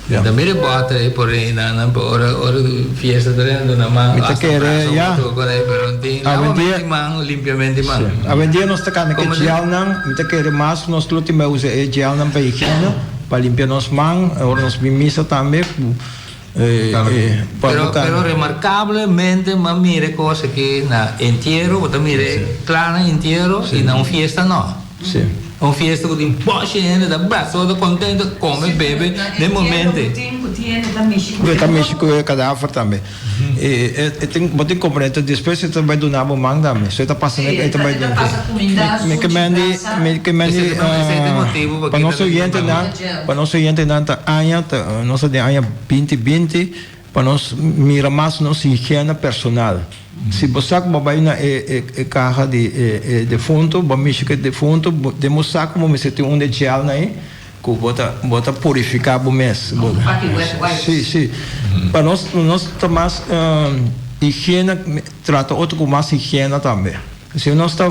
mi ta mira e bòter ei por ei nan nan ora ora fiesta ta rende duna man Mi ta hasta kere brasa ya. otro por ei pero no tin Awendia lavamento di man limpiamento di man. Awendia nos ta kanda ku e gelnan mi ta kere mas nos lo tin bai usa e gelnan pa higiena pa limpia nos man ora nos bin misa tambe ku Pero, pero remarkablemente m'a mira e kos aki na entiero, bo ta mira e kla na entiero i na un fiesta no. Un fiesta ku tin boshi hende ta brasa otro kontento, kome, bebe den momente. Bo ta mishi ku e kadaver tambe. E tin, bo tin komprende despues e ta bai duna bo man tambe. So e ta pasa e ta bai duna. Mi ke mendi, mi ke mendi pa nos oyentenan. Pa nos oyentenan ta aña ta nos ta den aña binti binti pa nos mira mas nos higiena personal. Si bo sa ku bo bai na e e kaha di e e defuntu bo mishi ku e defuntu den bo sa ku bo mester tin un de gel na ei ku bo ta bo ta purifiká bo mes. Si si pa nos nos ta mas higiena trata otro ku mas higiena tambe. Si nos ta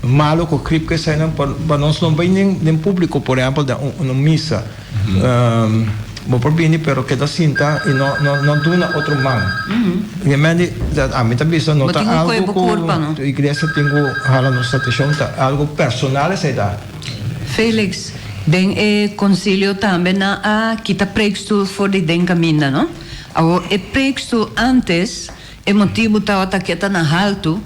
malo cu grip cu esainan pa nos no bay den publico por ehempel den un misa bo por bini pero keda sinta y no no duna otro man realmente ami ta bisa no ta algo cu iglesia tin cu hala nos atencion ta algo personal esai ta. Felix, den e concilio tambe nan a kita preekstoel for di den caminda no? Awor e preekstoel antes e motibu tawata ke ta na haltu.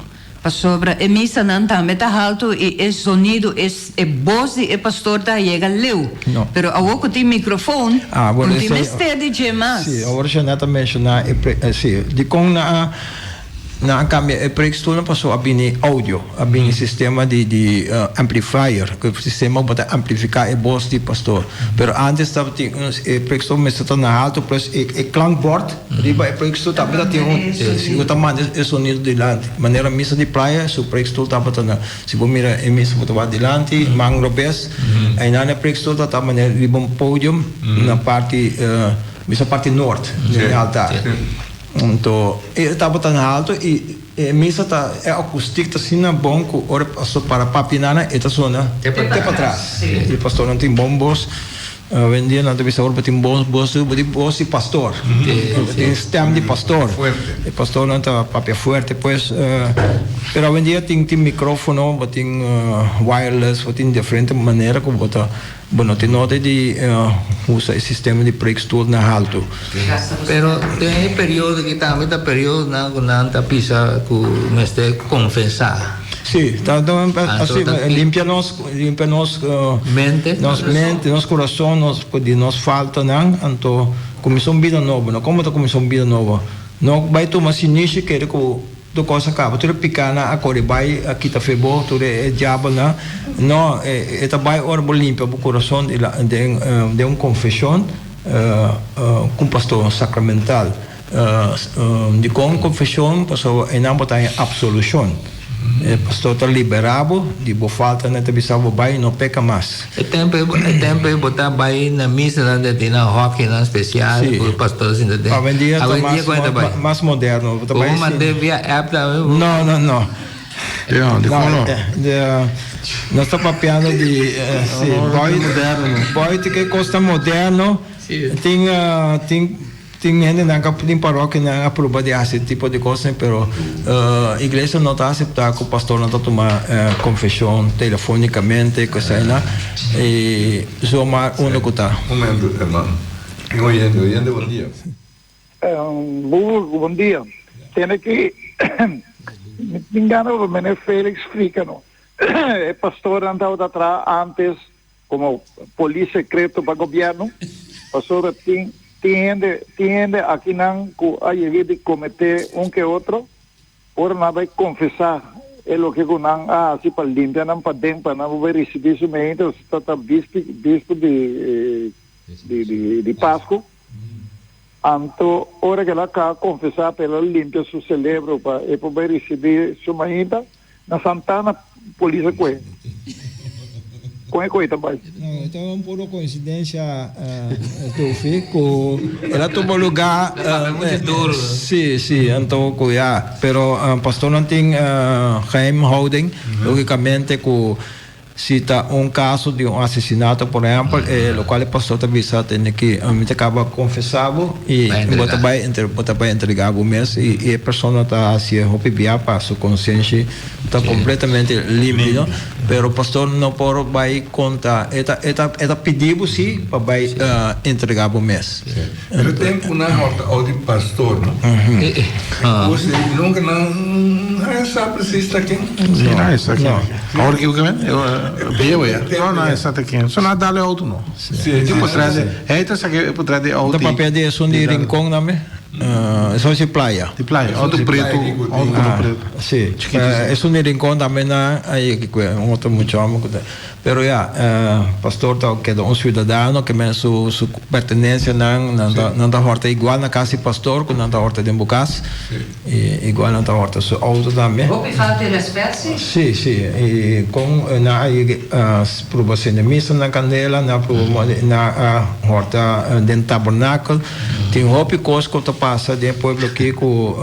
Pasobra e misanan tambe ta haltu i e zonido, e e bos di e pastor ta yega leu. No. Pero awor ku tin mikrofon, Ah, bueno, no tin esei, mester di dje mas. sí, awor Jeanette a menshoná e pre, sí, dikon nan a nan a kambia e preekstoelnan pasobra a bini audio, a bini sistema di di amplifier, ku e sistema ku bo ta amplifiká e bos di pastor. Pero ántes tabatin un e preekstoel mester ta na haltu plus e e klankbord. Riba e preekstoel tabata tin un si bo ta manda e sonido dilanti. Manera misa di playa su preekstoel tabata na si bo mira e misa bo ta wak dilanti man robes einan e preekstoel ta manera riba un podium na parti misa parti noord den e altar. Anto e tabata na alto i e misa ta e akustik ta asina bon ku ora e pastor para papia nana e ta sona te patras. E pastornan tin bon bos. Awendia nan ta bisa ora bo tin bon bos, bo tin bos di pastor. Bo tin stem di pastor. E pastornan ta papia fuerte pues. Pero awendia tin tin microfono, bo tin wireless, bo tin diferente manera ku bo ta bo no tin nota di usa e sistema di preekstoel na haltu. Pero den e periodo aki tambe ta periodonan ku nan ta bisa ku mester konfesá. Sí, ta así, limpia nos, limpia nos mente, nos mente, nos corazón, nos di nos faltanan, anto cuminsa un bida nobo. No como ta cuminsa un bida nobo? No bay tuma sinishi kere cu tur cos a caba, tur e picanan a core bay a kita fe bo, tur e diabelnan. No, e ta bay ora bo limpia bo corazón den un confesion cu un pastor sacramental. Dikon konfeshon? Pasobra einan bo ta haña apsolushon. E pastor ta liberá bo di bo faltanan, e ta bisa bo bai no peka mas. E tempu ei, e tempu ei bo ta bai na misanan den tin nan hòkinan spesial ku e pastor sinta den. Awendia ta Awendia kon e ta bai? mas moderno. Bo ta Bo bai por mand'é via app tambe. No, no, no. Ja, dikon no? Nos ta papiando di si buiten ke kos ta moderno. Tin tin tin hendenan ka tin parokianan a proba di hasi tipo di kosnan pero iglesia no ta asepta ku pastornan ta tuma konfeshon telefonikamente ku eseinan i zomaar unda ku ta. Un momento hermano. Tin oyente, oyente bon dia. Boer, bon dia. Tene ki mi tin gana pa meneer Felix splika no. E pastornan tabata traha antes Como polis secreto pa gobierno, pasobra tin tin hende tin hende akinan cu a yega di comete un ke otro, ora nan bay confesa e loke cu nan a haci pa limpia nan paden pa nan por bay ricibi su meinta, ta ta bispi bispo di di di di Pascu, anto ora cu el a caba confesa pa el a limpia su celebro pa e por bay ricibi su mainta. Na Santana polis a kohe. Kon e kohe ta bai? No, e ta un puro coincidencia Dufi cu el a tuma lugar. Si, si, anto cu ya, pero pastornan tin geheimhouding, logicamente cu Si ta un caso di un asesinato por ehempel, e locual e pastor ta bisa tende ki mi ta caba confesa bo y bo ta bay bo ta bay entrega bo mes y e persona ta haci hopi bia pa su consenshi ta completamente limpi no, pero pastor no por bay conta e ta e ta e ta pidi bo si pa bay entrega bo mes. Pero tempo nan horta ou di pastor no. Cos ei nunca nan haya sa precies ta ken. Si nan haya sa ken. Awor ki men bieu ya. No nan haya sa ta ken. So nan a dal e auto no. Tin potret di hey ta sa ke potret di auto. Ta papia di esun di Rincon tambe. Esun si playa. Di playa auto preto auto color preto. Si esun di Rincon tambe nan a yega ku un otro mucha homber ku ta. Pero ya, pastor ta keda un ciudadano ke men su su pertenencianan nan ta nan ta horta igual na cas di pastor ku nan ta horta den bo cas. I igual nan ta horta su auto tambe. Hopi falta di respet si. Si, si. I kon nan a yega proba sende misa na kandela, nan a proba nan a horta den tabernakel. Tin hopi kos ku ta pasa den e pueblo aki ku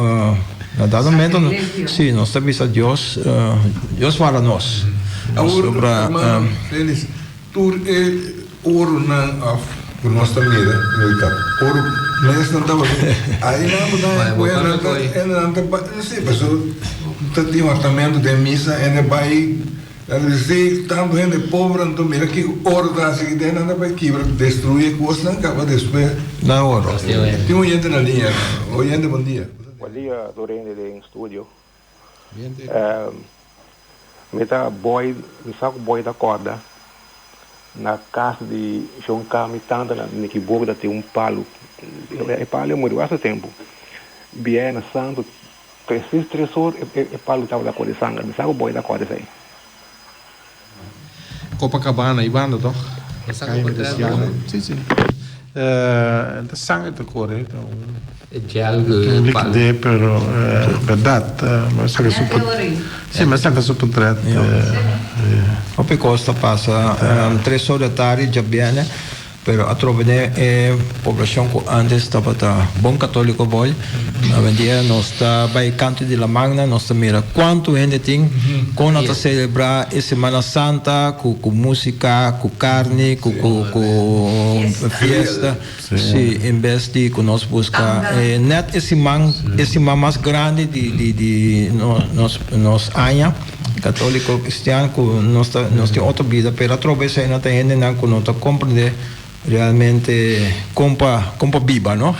Na dado momento, si, nos ta bisa Dios, Dios warda nos. Awor, hermano Félix, tur e oronan of ku nos ta mira, no ta oro mes nan tabata, ai nan bo ta haña ku e nan ta, e nan ta bai, no sé, pasobra ta tin hortamento den misa, hende bai, nan ta bisa, si, tantu hende pober anto mira kiko oro ta hasi aki den, nan ta bai kibra, destruí e kosnan, kaba despues. Nan oro. Tin un oyente na liña. Oyente, bon dia. Bon dia tur hende den studio. Mi ta boy, mi sa ku boy ta korda na kas di Shon Ka mi tanta na Nikibogo ta tin un palu. E palu a muri basta tempu. Bierna santu presis tres or e palu tabata kore sanger. Mi sa ku boy ta korda esei. Copacabana y banda toch? Si si. Ta sanger ta kore. E gel Un liquide pero berdad mi a saca su si mi a saca su potret. Hopi cos ta pasa tres or di tardi djabiene. Pero atrobe den e poblacion cu antes tabata bon catolico boy, awendia nos ta bay canto di lamannan, nos ta mira cuanto hende tin, con nan ta celebra e Semana Santa cu cu musica, cu carni, cu cu cu fiesta, si, en bes di cu nos busca e net e siman, e siman mas grandi di di di nos nos aña. Católico cristian cu nos ta nos tin otro bida pero atrobe esey nan ta hendenan cu no ta comprende realmente con pa con pa biba no.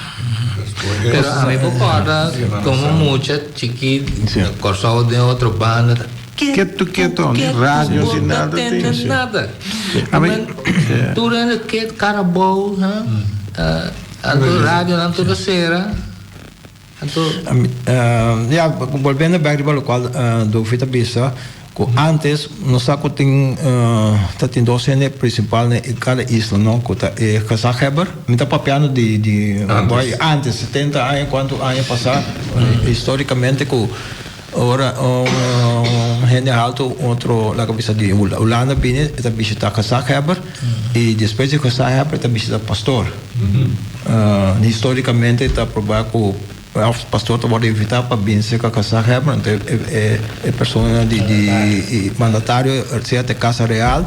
Pero ami por corda como mucha chikit na Corsou den otro banda ta Ketu ketu ni radio ni nada tin. Nada. Tur hende ket cara abou anto radionan tur a cera. Anto. Ya, bolbiendo bek riba lokual Dofi ta bisa, Ku antes nos sa ku tin ta tin dos hende prinsipal na kada isla no ku ta e gezaghebber mi ta papiando di di antes 70 aña kuantu aña pasá historikamente ku ora un hende haltu otro laga bisa di Hulanda bini e ta bishita gezaghebber i despues di gezaghebber e ta bishita pastor historikamente ta proba ku Of pastor ta wòrdu invitá pa bin serka gezaghebber, anto e persona di di mandatario sea ta e Casa Real,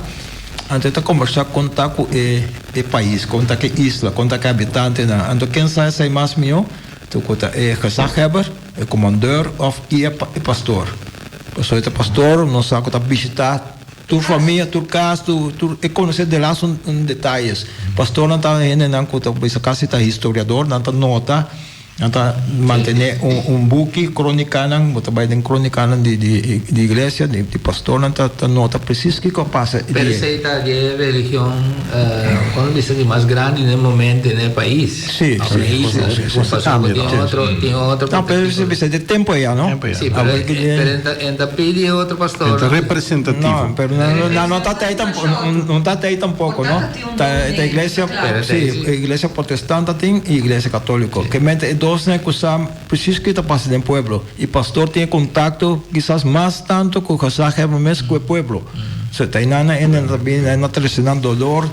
anto e ta kombersá kon ta ku e e pais, kon ta ku e isla, kon ta ku e habitantenan. Anto ken sa esei mas mihó ku ta e gezaghebber, e komandeur òf i e pastor. Pasobra e ta pastor, nos sa ku ta bishitá Tur famia, tur kas, tur tur e konosé de las un detayes. Pastornan ta hendenan ku ta bisa kasi ta historiador, nan ta nota, nan ta mantené un un buki, kronikanan, bo ta bai den kronikanan di di di iglesia, di di pastornan ta ta nota presis kiko a pasa e Pero dia. esei ta di e religion kon bisa di mas grandi na e momento na e pais. Sí, Of sí, na e isla. sí, sí. Pasobra tin otro tin otro No, pero perspektiva. bisa di tempu aya, no? Tempu aya. Sí, pero pero e ta e ta pidi e otro pastor. E ta representativo. No, pero no, no, no ta tei tampoco, no ta tei tampoco, no? Ta ta iglesia, sí, iglesia protestant ta tin y iglesia católico. Ke mente e dosnan ku sa precies ke ta pasa den pueblo. Y pastor tin e contacto kisas mas tanto ku gezaghebber mes ku e pueblo. So ta einan nan hende ta bini, nan ta trese nan dolor,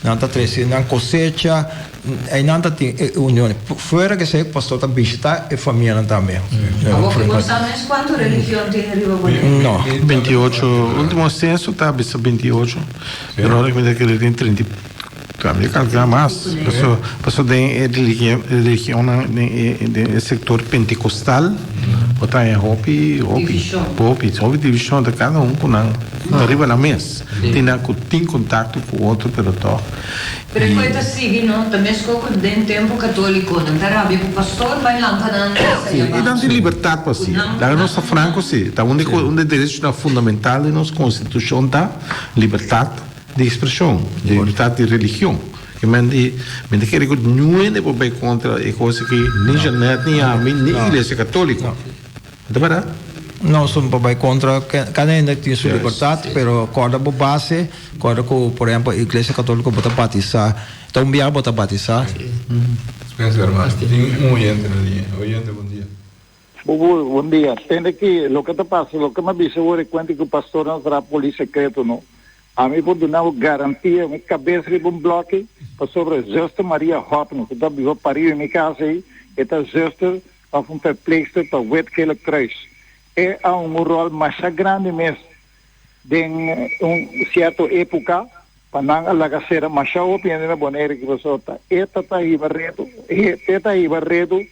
nan ta trese nan cosecha. Einan ta tin e union. Fuera ke esei pastor ta bishita e famianan tambe. Awor ku bo sa mes kuantu religion tin riba Boneiru? No. 28, ultimo senso ta bisa 28, pero ora ku mi ta kere tin 30 i tambe kalkulá mas. Paso paso den e religionnan den e den e sektor pentekostal bo ta haña hopi hopi hopi hopi divishon ta kada un ku nan riba nan mes. Tin nan ku tin kontakto ku otro pero tòg. Pero e koe ta sigui no, ta mesco cu den tempo catolico, nan ta rabia cu pastor bay lanta nan mesa Sí, y i nan tin libertad pa haci. Laga nos ta franco sí, ta un di un di derechonan fundamental di nos constitucion ta libertad di expresion, libertad di religion. Ke men di, mi ta kere cu niun hende por bay contra e cos aki, ni Jeanette, ni ami, ni Iglesia Catolico. Ta berdad? No son pa bai kontra, kada hende tin su libertat, pero kòrda bo base, kòrda ku por ehèmpel iglesia katoliko bo ta batisá, ta un biaha bo ta batisá. Spencer hermano, tin un oyente na liña. Oyente, bon dia. Bubu, bon dia. Tende ki loke ta pasa, loke mi a bisa awor e kuenta ku pastornan traha polis sekreto no. Ami por duna bo garantia, mi kabes riba un bloki, pasobra zuster Maria Hopner ku ta biba pariba di mi kas ei, e ta zuster of un verpleegster pa Wit Gele Kruis. E a un un rol masha grandi mes den un cierto epoca pa nan a laga cera masha hopi hende na Bonaire ki pasobra ta e ta ta hiba reto e ta hiba reto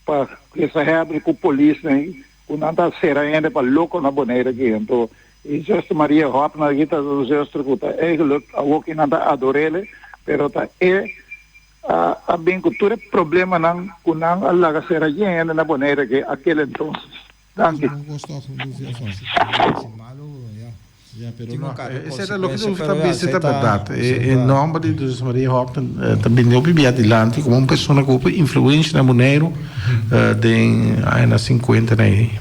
pa gezaghebber cu polisnan cu nan ta cera hende pa loco na Bonaire aki. Anto e zuster Maria Hopner aki ta un zuster cu ta eigenlijk awoki nan ta adorele pero ta e A bin ku tur e problemanan ku nan a laga sera yen hende na Bonaire ke akel entonces. Danki. Esei ta loke nos ta bisa ta bèrdat. E nòmber di José Maria Hopton ta bini hopi bia dilanti komo un persona ku hopi influensha na Boneiru den añanan sinkuenta ei.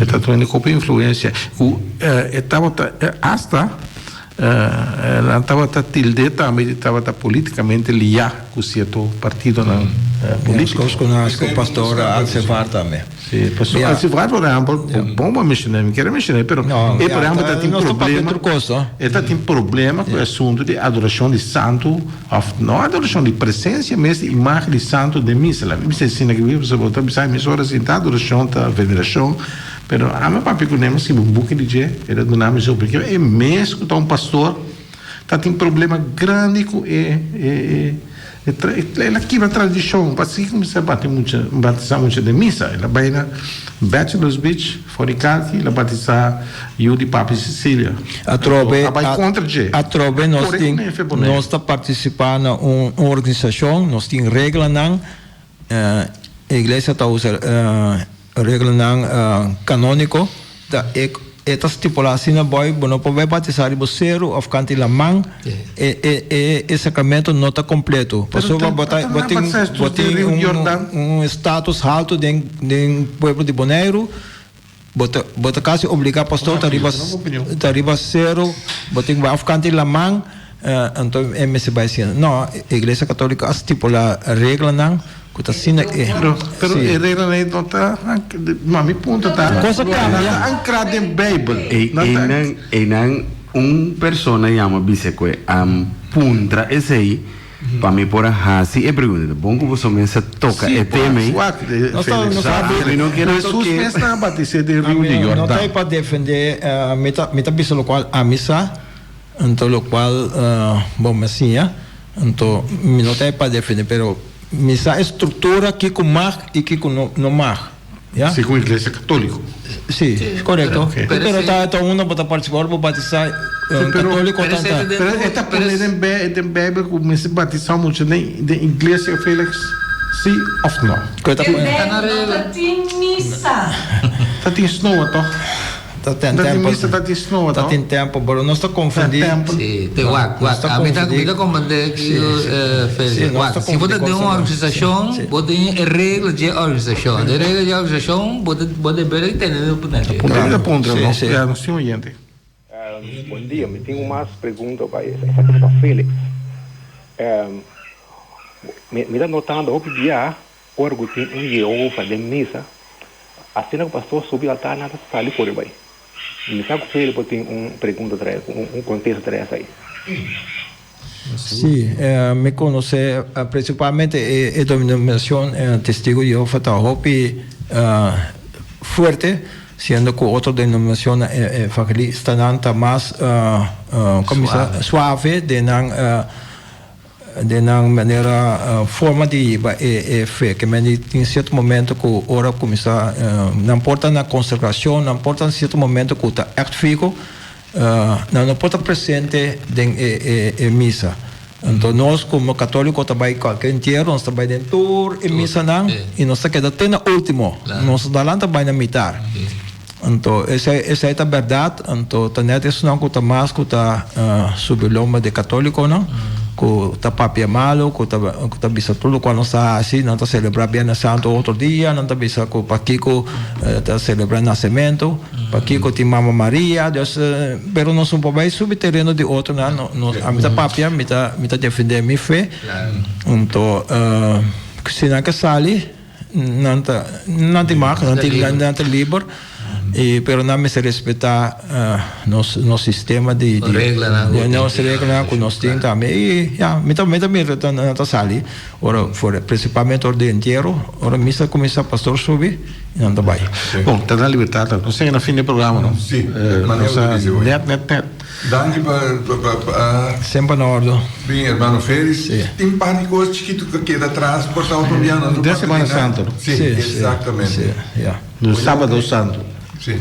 E ta teniendo hopi influensia ku e tabata asta Nan tabata tild'é tambe di tabata polítikamente liá ku sierto partidonan polítiko. Meskos ku nan ku pastor Alsevar tambe. Sí, pastor Alsevar por ehèmpel, bon bo a menshoná, mi kier a menshoná, pero e por ehèmpel ta tin problema, e ta tin problema ku e asuntu di adorashon di santu òf no adorashon, di presensia mes di imágen di santu den misa. Laga mi bisa asina ke bo ta bisa mesora si ta adorashon ta venerashon. Pero ami a papia ku Nemo skibi un buki di dje, el a duna mi su opinion. E mes ku ta un pastor ta tin problema grandi ku e e el a kibra tradishon pasobra kuminsá bati mucha batisá mucha den misa. El a bai na Bachelors Beach for di Kalki el a batisá yu di papi Cecilia. Atrobe A bai kontra dje. atrobe nos Kore tin ku nefe Bonaire. nos ta partisipá na un organisashon, nos tin reglanan. E iglesia ta usa reglanan kanóniko. Ta e e ta stipulá asina, Bòi, bo no por bai batisá riba seru òf kanti laman. E e e e sakramento no ta kompleto. Pasobra bo ta bo tin bo tin un un status haltu den den pueblo di Boneiru. Bo ta bo ta kasi obligá pastor ta riba ta riba sero, bo tin ku bai òf kanta di laman, anto e mester bai asina. No, Iglesia Katóliko a stipulá reglanan ku ta asina e. Pero pero e reglanan ei no ta, ma mi punto ta, Kos a nan kambia. ta ankrá den Beibel. Ei Nan ta einan einan un persona yama bisa ku e a puntra esei. Pa mi por a hasi e pregunta, ta bon ku boso mes a toka Sí, e tema ei. wak, Nos ta, Felix. nos ta, Mi no kier a Jesus tok'é. mes nan a batis'é den A riu mi di no ta Jordan. ei pa defendé, mi ta, mi ta bisa lokual ami sa, anto lokual bo me siña, anto mi no ta ei pa defendé, pero mi sa e struktura kiko mag i kiko no no mag. Ya. Segun Iglesia Católico. Sí, korekto. Ok. Pero ta ta unda bo ta partisipá ora bo batisá Sí, pero- katóliko Pero tanta. esei ta den Pero e ta pero pone den Bij- den Bijbel ku mester batisá mucha den den iglesia Felix, sí òf no? Ku e ta Den pone. Bijbel no ta tin misa. Ta tin snoa tòg? Ta ten Ta tin tempo. misa, ta tin snoa Ta tòg? tin tempo, pero nos ta konfundí. Ta tempel. Sí, te wak, Nos wak. ta A mi ta, confundí. mi ta comprende Sí, kico, sí. eh, Felix. Sí, nos Wak, ta si bo ta confundí den un cosnan. organisacion, Sí, sí. bo tin e regla dje organisacion. De regla dje organisacion, bo ta, bo deber di tene e punta dje. Puntra mi ta puntra, Sí, no? sí. Ya, nos tin oyente. Bon dia, mi tin un mas pregunta pa esaki pa Felix. Mi mi ta notando hopi bia ora ku tin un Yehova den misa, asina ku pastor subi altar nan ta sali kore bai. Mi sa ku Felix por tin un pregunta traes, un kontesta traes ai. Sí, mi konosé prinsipalmente e denominashon Testigo di Yehova ta hopi fuerte, siendo ku otro denominashonnan evangelistanan ta mas suave den nan Den nan manera forma di hiba e fe. Ke men di tin sierto momento ku ora kuminsá nan por ta na konsegrashon, nan por ta na sierto momento ku ta ègt fiho, nan no por ta presente den e misa. Anto nos komo katóliko ta bai kualke entiero, nos ta bai den tur e misanan i nos ta keda te na último. Nos ta lanta bai na mitar. Anto esei esei ta bèrdat, anto ta nèt esnan ku ta mas ku ta subi lomba di katólikonan, ku ta papia malu, ku ta ku ta bisa tur lokual nos ta hasi, nan ta selebrá Biernes Santu otro dia, nan ta bisa ku pakiko ta selebrá nasementu, pakiko tin Mama Maria, dus pero nos no por bai subi tereno di otronan, no no ami ta papia, mi ta mi ta defendé mi fe, anto si nan ke sali. Nan ta nan tin mag, nan tin nan ta liber y pero nan mester respeta nos nos sistema di di nos reglanan ku nos tin tambe y ya mi ta mi ta mira ta nan ta sali ora for principalmente ora di entiero ora misa cuminsa pastor subi y nan ta bay. Bon, ta na libertad ta. Nos yega na fin di e programa no. Si, Nos a net net net. Danki pa pa pa. Semper na ordo. Bin hermano Felis. Sí. Tin par di cos chikitu cu keda atras por ta otro biaha nos lo Den papia Semana di nan. Santo, no? Sí, exactamente. Sí, ya. No Sábado Santo. Sí.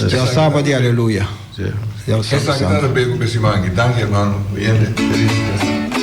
Ya sábado di aleluya. Sí. Ya sábado Esaki ta santo. Rebecca cu siman aki. Danki hermano. Oyente. Feliz.